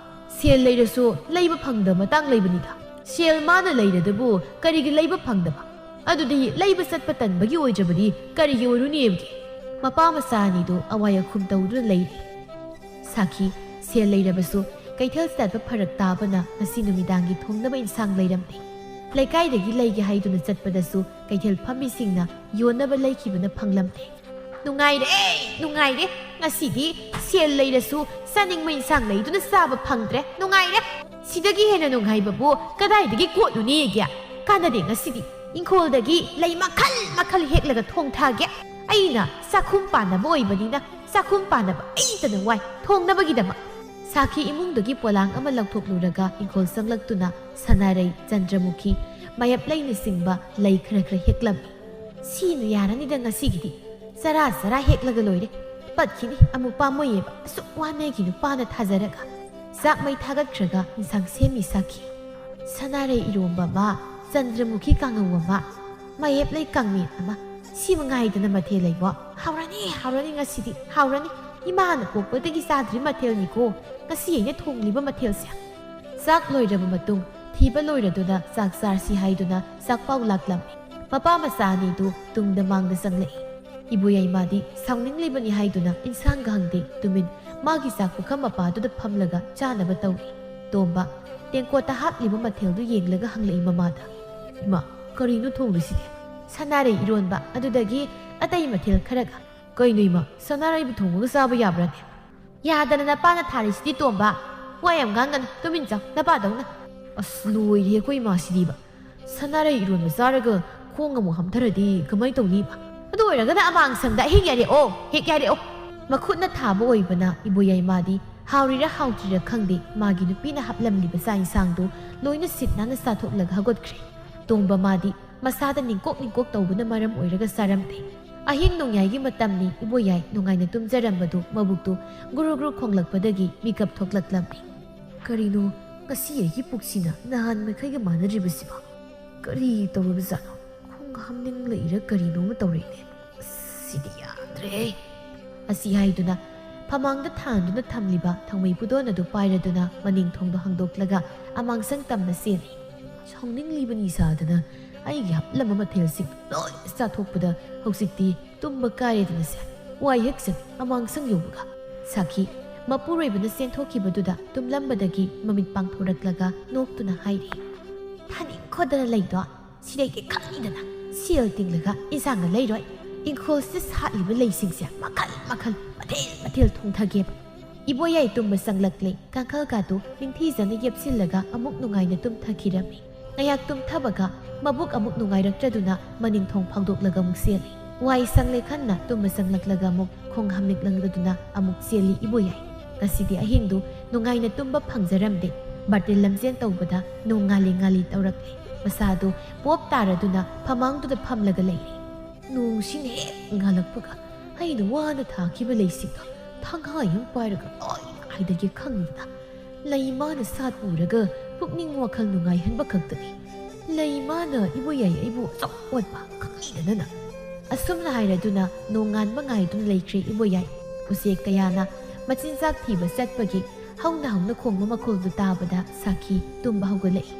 ꯁꯦꯜ ꯂꯩꯔꯁꯨ ꯂꯩꯕ ꯐꯪꯗꯕ ꯃꯇꯥꯡ ꯂꯩꯕꯅꯤꯗ꯫ ꯁꯦꯜ ꯃꯥꯅ ꯂꯩꯔꯗꯕꯨ ꯀꯔꯤꯒꯤ ꯂꯩꯕ ꯐꯪꯗꯕ? ꯑꯗꯨꯗꯤ ꯂꯩꯕ ꯆꯠꯄ ꯇꯟꯕꯒꯤ ꯑꯣꯏꯗ꯭ꯔꯕꯗꯤ ꯀꯔꯤꯒꯤ ꯑꯣꯏꯔꯨꯅꯤ ꯍꯥꯏꯕꯒꯦ? ꯃꯄꯥ ꯃꯆꯥ ꯑꯅꯤꯗꯨ ꯑꯋꯥꯏ ꯑꯈꯨꯝ ꯇꯧꯗꯨꯅ ꯂꯩꯔꯤ꯫ ꯁꯥꯈꯤ, ꯁꯦꯜ ꯂꯩꯔꯕꯁꯨ ꯀꯩꯊꯦꯜ ꯆꯠꯄ ꯐꯔꯛ ꯇꯥꯕꯅ ꯉꯁꯤ ꯅꯨꯃꯤꯗꯥꯡꯒꯤ ꯊꯣꯡꯅꯕ ꯏꯟꯁꯥꯡ ꯂꯩꯔꯝꯗꯦ꯫ ꯂꯩꯀꯥꯏꯗꯒꯤ ꯂꯩꯒꯦ ꯍꯥꯏꯗꯨꯅ ꯆꯠꯄꯗꯁꯨ ꯀꯩꯊꯦꯜ ꯐꯝꯃꯤꯁꯤꯡꯅ ꯌꯣꯟꯅꯕ ꯂꯩꯈꯤꯕꯅ ꯐꯪꯂꯝꯗꯦ꯫ "ꯅꯨꯡꯉꯥꯏꯔꯦ, ꯅꯨꯡꯉꯥꯏꯔꯦ꯫ ꯉꯁꯤꯗꯤ ꯁꯦꯜ ꯂꯩꯔꯁꯨ ꯆꯥꯅꯤꯡꯕ ꯏꯟꯁꯥꯡ ꯂꯩꯗꯨꯅ ꯆꯥꯕ ꯐꯪꯗ꯭ꯔꯦ꯫ ꯅꯨꯡꯉꯥꯏꯔꯦ꯫ ꯁꯤꯗꯒꯤ ꯍꯦꯟꯅ ꯅꯨꯡꯉꯥꯏꯕꯕꯨ ꯀꯗꯥꯏꯗꯒꯤ ꯀꯣꯠꯂꯨꯅꯤꯒꯦ? ꯀꯥꯟꯅꯗꯦ ꯉꯁꯤꯗꯤ꯫ "ꯏꯪꯈꯣꯜꯗꯒꯤ ꯂꯩ ꯃꯈꯜ ꯃꯈꯜ ꯍꯦꯛꯂꯒ ꯊꯣꯡ ꯊꯥꯒꯦ꯫ ꯑꯩꯅ ꯆꯥꯛꯈꯨꯝ ꯄꯥꯟꯅꯕ ꯑꯣꯏꯕꯅꯤꯅ ꯆꯥꯛꯈꯨꯝ ꯄꯥꯟꯅꯕ ꯑꯩꯇꯅ ꯋꯥꯏ ꯊꯣꯡꯅꯕꯒꯤꯗꯃꯛ"꯫ ꯁꯥꯈꯤ ꯏꯃꯨꯡꯗꯒꯤ ꯄꯣꯂꯥꯡ ꯑꯃ ꯂꯧꯊꯣꯛꯂꯨꯔꯒ ꯏꯪꯈꯣꯜ ꯆꯪꯂꯛꯇꯨꯅ ꯁꯅꯥꯔꯩ, ꯆꯟꯗ꯭ꯔꯃꯨꯈꯤ, ꯃꯌꯦꯞꯂꯩꯅꯆꯤꯡꯕ ꯂꯩ ꯈꯔ ꯈꯔ ꯍꯦꯛꯂꯝꯃꯤ꯫ "ꯁꯤꯅ ꯌꯥꯔꯅꯤꯗ ꯉꯁꯤꯒꯤꯗꯤ꯫ ꯆꯔꯥ ꯆꯔꯥ ꯍꯦꯛꯂꯒ ꯂꯣꯏꯔꯦ꯫ ꯄꯠꯈꯤꯅꯤ ꯑꯃꯨꯛ ꯄꯥꯝꯃꯣꯏꯌꯦꯕ, ꯑꯁꯨꯛ ꯋꯥꯅ ꯑꯩꯒꯤ ꯅꯨꯄꯥꯅ ꯊꯥꯖꯔꯒ"꯫ ꯆꯥꯛ ꯃꯩ ꯊꯥꯒꯠꯈ꯭ꯔꯒ ꯏꯟꯁꯥꯡ ꯁꯦꯝꯃꯤ ꯁꯥꯈꯤ꯫ "ꯁꯅꯥꯔꯩ ꯏꯔꯣꯝꯕ ꯑꯃ, ꯆꯟꯗ꯭ꯔꯃꯨꯈꯤ ꯀꯥꯡꯉꯧ ꯑꯃ, ꯃꯌꯦꯞꯂꯩ ꯀꯥꯡꯃꯦꯠ ꯑꯃ꯫ ꯁꯤ ꯃꯉꯥꯏꯗꯅ ꯃꯊꯦꯜ ꯂꯩꯕꯣ꯫ ꯍꯥꯎꯔꯅꯤ, ꯍꯥꯎꯔꯅꯤ ꯉꯁꯤꯗꯤ, ꯍꯥꯎꯔꯅꯤ꯫ ꯏꯃꯥꯅ ꯄꯣꯛꯄꯗꯒꯤ ꯆꯥꯗ꯭ꯔꯤ ꯃꯊꯦꯜꯅꯤꯀꯣ ꯉꯁꯤ ꯑꯩꯅ ꯊꯣꯡꯂꯤꯕ ꯃꯊꯦꯜꯁꯦ"꯫ ꯆꯥꯛ ꯂꯣꯏꯔꯕ ꯃꯇꯨꯡ ꯊꯤꯕ ꯂꯣꯏꯔꯗꯨꯅ ꯆꯥꯛ ꯆꯥꯔꯁꯤ ꯍꯥꯏꯗꯨꯅ ꯆꯥꯛꯄꯥꯎ ꯂꯥꯛꯂꯝꯃꯤ꯫ ꯃꯄꯥ ꯃꯆꯥ ꯑꯅꯤꯗꯨ ꯇꯨꯡꯗ ꯃꯥꯡꯗ ꯆꯪꯂꯛꯏ꯫ ꯏꯕꯣꯌꯥꯏꯃꯥꯗꯤ ꯁꯥꯎꯅꯤꯡꯂꯤꯕꯅꯤ ꯍꯥꯏꯗꯨꯅ ꯏꯟꯁꯥꯡꯒ ꯍꯪꯗꯦ, ꯇꯨꯃꯤꯟ ꯃꯥꯒꯤ ꯆꯥꯛ ꯄꯨꯈꯝ ꯃꯄꯥꯗꯨꯗ ꯐꯝꯂꯒ ꯆꯥꯅꯕ ꯇꯧꯔꯤ꯫ ꯇꯣꯝꯕ ꯇꯦꯡꯀꯣꯠꯇ ꯍꯥꯞꯂꯤꯕ ꯃꯊꯦꯜꯗꯨ ꯌꯦꯡꯂꯒ ꯍꯪꯂꯛꯏ ꯃꯃꯥꯗ, "ꯏꯃꯥ, ꯀꯔꯤꯅꯣ ꯊꯣꯡꯂꯤꯁꯤꯗꯤ?" "ꯁꯅꯥꯔꯩ ꯏꯔꯣꯟꯕ, ꯑꯗꯨꯗꯒꯤ ꯑꯇꯩ ꯃꯊꯦꯜ ꯈꯔꯒ"꯫ "ꯀꯩꯅꯣ ꯏꯃꯥ, ꯁꯅꯥꯔꯩꯕꯨ ꯊꯣꯡꯉꯒ ꯆꯥꯕ ꯌꯥꯕ꯭ꯔꯥꯅꯦ?" "ꯌꯥꯗꯅ ꯅꯄꯥꯅ ꯊꯥꯔꯤꯁꯤꯗꯤ ꯇꯣꯝꯕ꯫ ꯋꯥ ꯌꯥꯝ ꯉꯥꯡꯒꯅꯨ, ꯇꯨꯃꯤꯟ ꯆꯥꯎ, ꯅꯄꯥꯗꯧꯅ"꯫ ꯑꯁ, ꯂꯣꯏꯔꯦ ꯑꯩꯈꯣꯏ ꯏꯃꯥꯁꯤꯗꯤꯕ꯫ ꯁꯅꯥꯔꯩ ꯏꯔꯣꯟꯕ ꯆꯥꯔꯒ ꯈꯣꯡ ꯑꯃꯨꯛ ꯍꯥꯝꯊꯔꯗꯤ ꯀꯃꯥꯏ ꯇꯧꯅꯤꯕ? "ꯑꯗꯨ ꯑꯣꯏꯔꯒꯅ ꯑꯃꯥꯡꯁꯪꯗ ꯑꯍꯤꯡ ꯌꯥꯔꯦꯛꯑꯣ, ꯍꯦꯛ ꯌꯥꯔꯦꯛꯑꯣ"꯫ ꯃꯈꯨꯠꯅ ꯊꯥꯕ ꯑꯣꯏꯕꯅ ꯏꯕꯣꯌꯥꯏꯃꯥꯗꯤ ꯍꯥꯎꯔꯤꯔ ꯍꯥꯎꯇ꯭ꯔꯤꯔ ꯈꯪꯗꯦ, ꯃꯥꯒꯤ ꯅꯨꯄꯤꯅ ꯍꯥꯞꯂꯝꯂꯤꯕ ꯆꯥꯛ ꯏꯟꯁꯥꯡꯗꯨ ꯂꯣꯏꯅ ꯁꯤꯠ ꯅꯥꯟꯅ ꯆꯥꯊꯣꯛꯂꯒ ꯍꯧꯒꯠꯈ꯭ꯔꯦ꯫ ꯇꯣꯝꯕ ꯃꯥꯗꯤ ꯃꯁꯥꯗ ꯅꯤꯡꯀꯣꯛ ꯅꯤꯡꯀꯣꯛ ꯇꯧꯕꯅ ꯃꯔꯝ ꯑꯣꯏꯔꯒ ꯆꯥꯔꯝꯗꯦ꯫ ꯑꯍꯤꯡ ꯅꯣꯡꯌꯥꯏꯒꯤ ꯃꯇꯝꯅꯤ, ꯏꯕꯣꯌꯥꯏ ꯅꯨꯡꯉꯥꯏꯅ ꯇꯨꯝꯖꯔꯝꯕꯗꯨ ꯃꯕꯨꯛꯇꯨ ꯒꯨꯔꯨ ꯒꯨꯔꯨ ꯈꯣꯡꯂꯛꯄꯗꯒꯤ ꯃꯤꯀꯞ ꯊꯣꯛꯂꯛꯂꯝꯃꯤ꯫ "ꯀꯔꯤꯅꯣ ꯉꯁꯤ ꯑꯩꯒꯤ ꯄꯨꯛꯁꯤꯅ ꯅꯍꯥꯟ ꯃꯈꯩꯒ ꯃꯥꯟꯅꯗ꯭ꯔꯤꯕꯁꯤꯕꯣ? ꯀꯔꯤ ꯇꯧꯔꯕꯖꯥꯠꯅꯣ? ꯈꯣꯡ ꯍꯥꯝꯅꯤꯡꯂꯛꯏꯔ ꯀꯔꯤꯅꯣ ꯑꯃ ꯇꯧꯔꯛꯏꯅꯦ꯫ ꯑꯁ, ꯁꯤꯗꯤ ꯌꯥꯗ꯭ꯔꯦ"꯫ ꯑꯁꯤ ꯍꯥꯏꯗꯨꯅ ꯐꯃꯥꯡꯗ ꯊꯥꯟꯗꯨꯅ ꯊꯝꯂꯤꯕ ꯊꯥꯡꯃꯩ ꯄꯨꯗꯣꯟ ꯑꯗꯨ ꯄꯥꯏꯔꯗꯨꯅ ꯃꯅꯤꯡ ꯊꯣꯡꯗꯣ ꯍꯥꯡꯗꯣꯛꯂꯒ ꯑꯃꯥꯡꯁꯪ ꯇꯝꯅ ꯆꯦꯜꯂꯤ꯫ "ꯁꯥꯎꯅꯤꯡꯂꯤꯕꯅꯤ ꯁꯥꯗꯅ ꯑꯩꯒꯤ ꯍꯥꯞꯂꯝꯕ ꯃꯊꯦꯜꯁꯤꯡ ꯂꯣꯏ ꯆꯥꯊꯣꯛꯄꯗ ꯍꯧꯖꯤꯛꯇꯤ ꯇꯨꯝꯕ ꯀꯥꯏꯔꯦꯗꯅꯁꯦ꯫ ꯋꯥꯏ ꯍꯦꯛ ꯁꯪ ꯑꯃꯥꯡꯁꯪ ꯌꯧꯕꯒ"꯫ ꯁꯥꯈꯤ ꯃꯄꯨꯔꯣꯏꯕꯅ ꯆꯦꯟꯊꯣꯛꯈꯤꯕꯗꯨꯗ ꯇꯨꯝꯂꯝꯕꯗꯒꯤ ꯃꯃꯤꯠ ꯄꯥꯡꯊꯣꯔꯛꯂꯒ ꯅꯣꯛꯇꯨꯅ ꯍꯥꯏꯔꯤ, "ꯊꯥꯅꯤꯡꯈꯣꯗꯅ ꯂꯩꯗꯣ ꯁꯤꯗꯩꯗꯤ ꯈꯪꯉꯤꯗꯅ꯫ ꯁꯦꯜ ꯇꯤꯡꯂꯒ ꯏꯟꯁꯥꯡꯒ ꯂꯩꯔꯣꯏ꯫ ꯏꯪꯈꯣꯜꯁꯤꯗ ꯁꯥꯠꯂꯤꯕ ꯂꯩꯁꯤꯡꯁꯦ ꯃꯈꯜ ꯃꯈꯜ, ꯃꯊꯦꯜ ꯃꯊꯦꯜ ꯊꯣꯡꯊꯒꯦꯕ"꯫ ꯏꯕꯣꯌꯥꯏ ꯇꯨꯝꯕ ꯆꯪꯂꯛꯂꯦ꯫ ꯀꯥꯡꯈꯜꯒꯥꯗꯨ ꯅꯤꯡꯊꯤꯖꯅ ꯌꯦꯞꯁꯤꯜꯂꯒ ꯑꯃꯨꯛ ꯅꯨꯡꯉꯥꯏꯅ ꯇꯨꯝꯊꯈꯤꯔꯝꯃꯤ꯫ ꯉꯥꯏꯍꯥꯛ ꯇꯨꯝꯊꯕꯒ ꯃꯕꯨꯛ ꯑꯃꯨꯛ ꯅꯨꯡꯉꯥꯏꯔꯛꯇ꯭ꯔꯗꯨꯅ ꯃꯅꯤꯡ ꯊꯣꯡ ꯐꯥꯎꯗꯣꯛꯂꯒ ꯑꯃꯨꯛ ꯆꯦꯜꯂꯤ꯫ ꯋꯥꯏ ꯁꯪꯂꯦ ꯈꯟꯅ ꯇꯨꯝꯕ ꯆꯪꯂꯛꯂꯒ ꯑꯃꯨꯛ ꯈꯣꯡ ꯍꯥꯝꯂꯤꯛꯂꯪꯗꯗꯨꯅ ꯑꯃꯨꯛ ꯆꯦꯜꯂꯤ ꯏꯕꯣꯌꯥꯏ꯫ ꯉꯁꯤꯗꯤ ꯑꯍꯤꯡꯗꯨ ꯅꯨꯡꯉꯥꯏꯅ ꯇꯨꯝꯕ ꯐꯪꯖꯔꯝꯗꯦ꯫ ꯕꯥꯔꯇꯤꯟ ꯂꯝꯖꯦꯟ ꯇꯧꯕꯗ ꯅꯣꯡ ꯉꯥꯜꯂꯤ ꯉꯥꯜꯂꯤ ꯇꯧꯔꯛꯂꯦ꯫ ꯃꯁꯥꯗꯨ ꯄꯣꯞ ꯇꯥꯔꯗꯨꯅ ꯐꯃꯥꯡꯗꯨꯗ ꯐꯝꯂꯒ ꯂꯩꯔꯦ꯫ ꯅꯣꯡꯁꯤꯅ ꯍꯦꯛ ꯉꯥꯜꯂꯛꯄꯒ ꯑꯩꯅ ꯋꯥꯅ ꯊꯥꯈꯤꯕ ꯂꯩꯁꯤꯡꯗꯣ ꯊꯪꯍꯥꯏ ꯑꯃ ꯄꯥꯏꯔꯒ ꯂꯣꯏꯅ ꯍꯥꯏꯗꯒꯦ ꯈꯪꯗꯅ ꯂꯩ ꯃꯥꯅ ꯁꯥꯠ ꯎꯔꯒ ꯄꯨꯛꯅꯤꯡ ꯋꯥꯈꯜ ꯅꯨꯡꯉꯥꯏꯍꯟꯕ ꯈꯛꯇꯅꯤ꯫ ꯂꯩ ꯃꯥꯅ ꯏꯕꯣꯌꯥꯏ ꯑꯩꯕꯨ ꯑꯆꯧ ꯑꯣꯠꯄ ꯈꯪꯂꯤꯗꯅ꯫ ꯑꯁꯨꯝꯅ ꯍꯥꯏꯔꯗꯨꯅ ꯅꯣꯡꯉꯥꯟꯕ ꯉꯥꯏꯗꯨꯅ ꯂꯩꯈ꯭ꯔꯦ ꯏꯕꯣꯌꯥꯏ꯫ ꯎꯆꯦꯛ ꯀꯌꯥꯅ ꯃꯆꯤꯟꯖꯥꯛ ꯊꯤꯕ ꯆꯠꯄꯒꯤ ꯍꯧꯅ ꯍꯧꯅ ꯈꯣꯡꯕ ꯃꯈꯣꯜꯗꯨ ꯇꯥꯕꯗ ꯁꯥꯈꯤ ꯇꯨꯝꯕ ꯍꯧꯒꯠꯂꯛꯏ꯫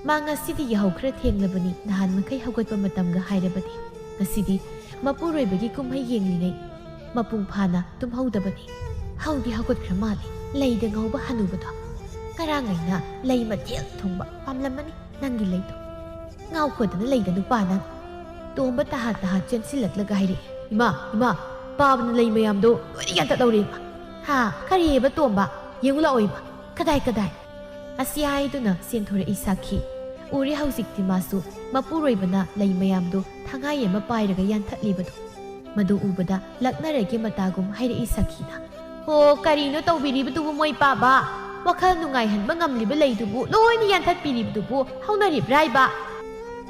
ꯃꯥ ꯉꯁꯤꯗꯤ ꯌꯥꯍꯧ ꯈꯔ ꯊꯦꯡꯂꯕꯅꯤ, ꯅꯍꯥꯟ ꯃꯈꯩ ꯍꯧꯒꯠꯄ ꯃꯇꯝꯒ ꯍꯥꯏꯔꯕꯗꯤ꯫ ꯉꯁꯤꯗꯤ ꯃꯄꯨꯔꯣꯏꯕꯒꯤ ꯀꯨꯝꯍꯩ ꯌꯦꯡꯂꯤꯉꯩ ꯃꯄꯨꯡ ꯐꯥꯅ ꯇꯨꯝꯍꯧꯗꯕꯅꯤ꯫ ꯍꯧꯗꯤ ꯍꯧꯒꯠꯈ꯭ꯔ ꯃꯥꯜꯂꯦ꯫ ꯂꯩꯗ ꯉꯥꯎꯕ ꯍꯅꯨꯕꯗꯣ꯫ ꯉꯔꯥꯡ ꯑꯩꯅ ꯂꯩ ꯃꯊꯦꯜ ꯊꯣꯡꯕ ꯄꯥꯝꯂꯝꯃꯅꯤ ꯅꯪꯒꯤ ꯂꯩꯗꯣ꯫ ꯉꯥꯎꯈꯣꯗꯅ ꯂꯩꯗ ꯅꯨꯄꯥ ꯅꯪ꯫ ꯇꯣꯝꯕ ꯇꯍꯥ ꯇꯍꯥ ꯆꯦꯟꯁꯤꯜꯂꯛꯂꯒ ꯍꯥꯏꯔꯛꯏ꯫ "ꯏꯃꯥ, ꯏꯃꯥ, ꯄꯥꯕꯅ ꯂꯩ ꯃꯌꯥꯝꯗꯣ ꯂꯣꯏꯅ ꯌꯥꯟꯊꯠꯍꯧꯔꯦ ꯏꯃꯥ!" "ꯍꯥ? ꯀꯔꯤꯑꯕ ꯇꯣꯝꯕ? ꯌꯦꯡꯉꯨ ꯂꯥꯛꯑꯣ ꯏꯃꯥ꯫ ꯀꯗꯥꯏ, ꯀꯗꯥꯏ?" ꯑꯁꯤ ꯍꯥꯏꯗꯨꯅ ꯆꯦꯟꯊꯣꯔꯛꯏ ꯁꯥꯈꯤ꯫ ꯎꯔꯦ ꯍꯧꯖꯤꯛꯇꯤ ꯃꯥꯁꯨ ꯃꯄꯨꯔꯣꯏꯕꯅ ꯂꯩ ꯃꯌꯥꯝꯗꯨ ꯊꯉꯥꯏ ꯑꯃ ꯄꯥꯏꯔꯒ ꯌꯥꯟꯊꯠꯂꯤꯕꯗꯨ꯫ ꯃꯗꯨ ꯎꯕꯗ ꯂꯛꯅꯔꯒꯦ ꯃꯇꯥꯒꯨꯝ ꯍꯥꯏꯔꯛꯏ ꯁꯥꯈꯤꯅ꯫ "ꯍꯣ, ꯀꯔꯤꯅꯣ ꯇꯧꯕꯤꯔꯤꯕꯗꯨꯕꯨ ꯃꯣꯏ ꯄꯥꯕ? ꯋꯥꯈꯜ ꯅꯨꯡꯉꯥꯏꯍꯟꯕ ꯉꯝꯂꯤꯕ ꯂꯩꯗꯨꯕꯨ ꯂꯣꯏꯅ ꯌꯥꯟꯊꯠꯄꯤꯔꯤꯕꯗꯨꯕꯨ ꯍꯧꯅꯔꯤꯕ꯭ꯔꯥ ꯍꯥꯏꯕ?"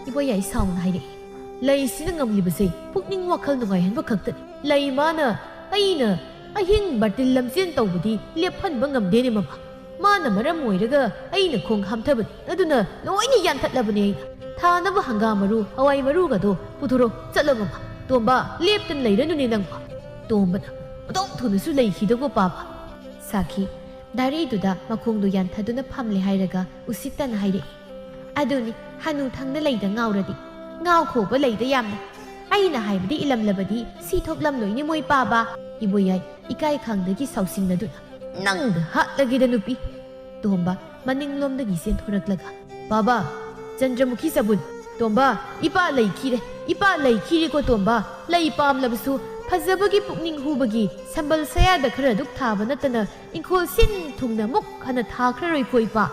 ꯏꯕꯣꯌꯥꯏ ꯁꯥꯎꯅ ꯍꯥꯏꯔꯛꯏ꯫ "ꯂꯩꯁꯤꯅ ꯉꯝꯂꯤꯕꯁꯦ ꯄꯨꯛꯅꯤꯡ ꯋꯥꯈꯜ ꯅꯨꯡꯉꯥꯏꯍꯟꯕ ꯈꯛꯇꯅꯤ꯫ ꯂꯩ ꯃꯥꯅ ꯑꯩꯅ ꯑꯍꯤꯡ ꯕꯥꯔꯇꯤꯟ ꯂꯝꯖꯦꯟ ꯇꯧꯕꯗꯤ ꯂꯦꯞꯍꯟꯕ ꯉꯝꯗꯦꯅꯦ ꯃꯃꯥ꯫ ꯃꯥꯅ ꯃꯔꯝ ꯑꯣꯏꯔꯒ ꯑꯩꯅ ꯈꯣꯡ ꯍꯥꯝꯊꯕꯅꯤ꯫ ꯑꯗꯨꯅ ꯂꯣꯏꯅ ꯌꯥꯟꯊꯠꯂꯕꯅꯤ ꯑꯩꯅ꯫ ꯊꯥꯅꯕ ꯍꯪꯒꯥꯝ ꯃꯔꯨ, ꯍꯋꯥꯏ ꯃꯔꯨꯒꯗꯣ ꯄꯨꯊꯣꯔꯣ꯫ ꯆꯠꯂꯣ ꯃꯃꯥ꯫ ꯇꯣꯝꯕ, ꯂꯦꯞꯇꯅ ꯂꯩꯔꯅꯨꯅꯦ ꯅꯪꯕꯣ꯫" ꯇꯣꯝꯕꯅ ꯃꯇꯧ ꯊꯨꯅꯁꯨ ꯂꯩꯈꯤꯗꯧꯕ ꯄꯥꯕ꯫ ꯁꯥꯈꯤ ꯗꯥꯔꯤꯗꯨꯗ ꯃꯈꯣꯡꯗꯨ ꯌꯥꯟꯊꯗꯨꯅ ꯐꯝꯂꯦ ꯍꯥꯏꯔꯒ ꯎꯁꯤꯠꯇꯅ ꯍꯥꯏꯔꯛꯏ꯫ "ꯑꯗꯨꯅꯤ, ꯍꯅꯨ ꯊꯪꯗ ꯂꯩꯗ ꯉꯥꯎꯔꯗꯤ꯫ ꯉꯥꯎꯈꯣꯕ ꯂꯩꯗ ꯌꯥꯝꯅ꯫ ꯑꯩꯅ ꯍꯥꯏꯕꯗꯤ ꯏꯂꯝꯂꯕꯗꯤ ꯁꯤ ꯊꯣꯛꯂꯝꯂꯣꯏꯅꯦ ꯃꯣꯏ ꯄꯥꯕ꯫" ꯏꯕꯣꯌꯥꯏ ꯏꯀꯥꯏ ꯈꯪꯗꯒꯤ ꯁꯥꯎꯁꯤꯟꯅꯗꯨꯅ꯫ "ꯅꯪꯗ ꯍꯥꯠꯂꯒꯦꯗ ꯅꯨꯄꯤ!" ꯇꯣꯝꯕ ꯃꯅꯤꯡꯂꯣꯝꯗꯒꯤ ꯆꯦꯟꯊꯣꯔꯛꯂꯒ꯫ "ꯄꯥꯕ, ꯆꯟꯗ꯭ꯔꯃꯨꯈꯤ ꯆꯕꯨꯟ, ꯇꯣꯝꯕ, ꯏꯄꯥ ꯂꯩꯈꯤꯔꯦ, ꯏꯄꯥ ꯂꯩꯈꯤꯔꯦꯀꯣ ꯇꯣꯝꯕ꯫ ꯂꯩ ꯄꯥꯝꯂꯕꯁꯨ ꯐꯖꯕꯒꯤ ꯄꯨꯛꯅꯤꯡ ꯍꯨꯕꯒꯤ ꯁꯝꯕꯜ ꯁꯌꯥꯗ ꯈꯔ ꯑꯗꯨꯛ ꯊꯥꯕ ꯅꯠꯇꯅ ꯏꯪꯈꯣꯜ ꯁꯤꯟ ꯊꯨꯡꯅ ꯑꯃꯨꯛ ꯍꯟꯅ ꯊꯥꯈ꯭ꯔꯔꯣꯏꯀꯣ ꯏꯄꯥ꯫"